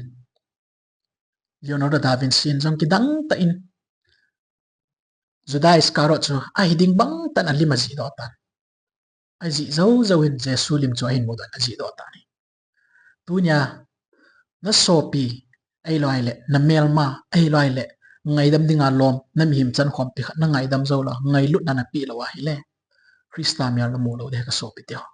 Leonardo da Vinci in jong kidang tah in Judas Iscariot chu ahi ding bang tah in alim ajihdoh tan. Ajih jou jou in Jesu lim chu ahin mudoh in ajihdoh tan ahi. Tunia nasopi ahilou le, namelma ahilou le, ngaidam dinga lom, namihem chankhompi khat nangaidam jou lou, ngailutna napeh lou ahile, Christa mel namu lou ding ahi kasopi teho.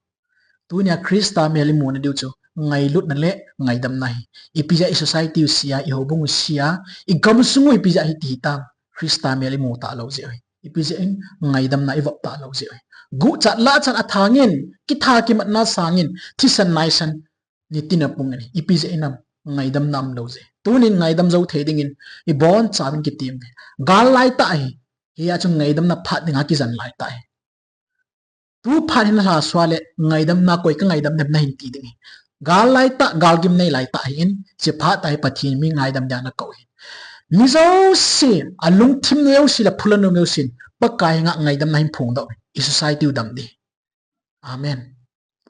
Tunia Christa mel imuna diu chu ngailutna le ngaidamna ahi. Ipi jeh a i society u sia, i houbung u sia, i gamsung u ipi jeh a hiti hitam, Christa mel imu talou jeh u ahi. Ipi jeh in ngaidamna ivop talou jeh u ahi. Guhchat lahchat athang in, kitha kimatna sang in, thisan naisan nitin apung in ahi. Ipi jeh in ham, ngaidamna umlou jeh. Tunin ngaidam jou thei dingin, ibonchauvin kitem uve. Gal lai tah ahi. Hia chu ngaidamna phat dinga kijan lai tah hi. Tu phat hin lhasua le ngaidamna koi ka ngaidam dem nahin ti ding hi. Gal lai tah, gal gimnei lai tah hin, hiche phat tah hi Pathen mi ngaidam dia ana kou hi. Mi jouse, alungthim neo si le phula neo neo sin, Pakai henga ngaidamna hin phongdoh hi. I society u dam ding. Amen.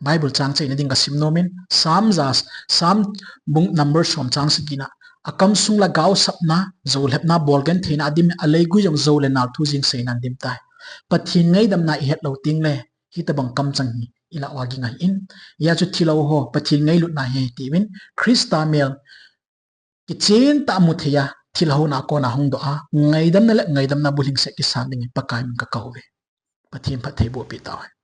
Bible chang cheina ding kasim nom in, Psalm ja, Psalm bung number som chang sagi na, akam sung le gaosapna, jou lhepna, bolgentheina adim, aleigui jong jou le nal thu jing seina adim tai. Pathen ngaidamna ihet lou teng le, hitobang kamchang hi ilah uva ging ahi in. Hia chu thilhou ho, Pathen ngailutna ahi tiuvin, Christa mel kichen tah a mu thei a, thilhouna a kona hungdoh a, ngaidamna le ngaidamna bulhingset kisan dingin Pakai min kakou uve. Pathen phattheiboh peh tauhen.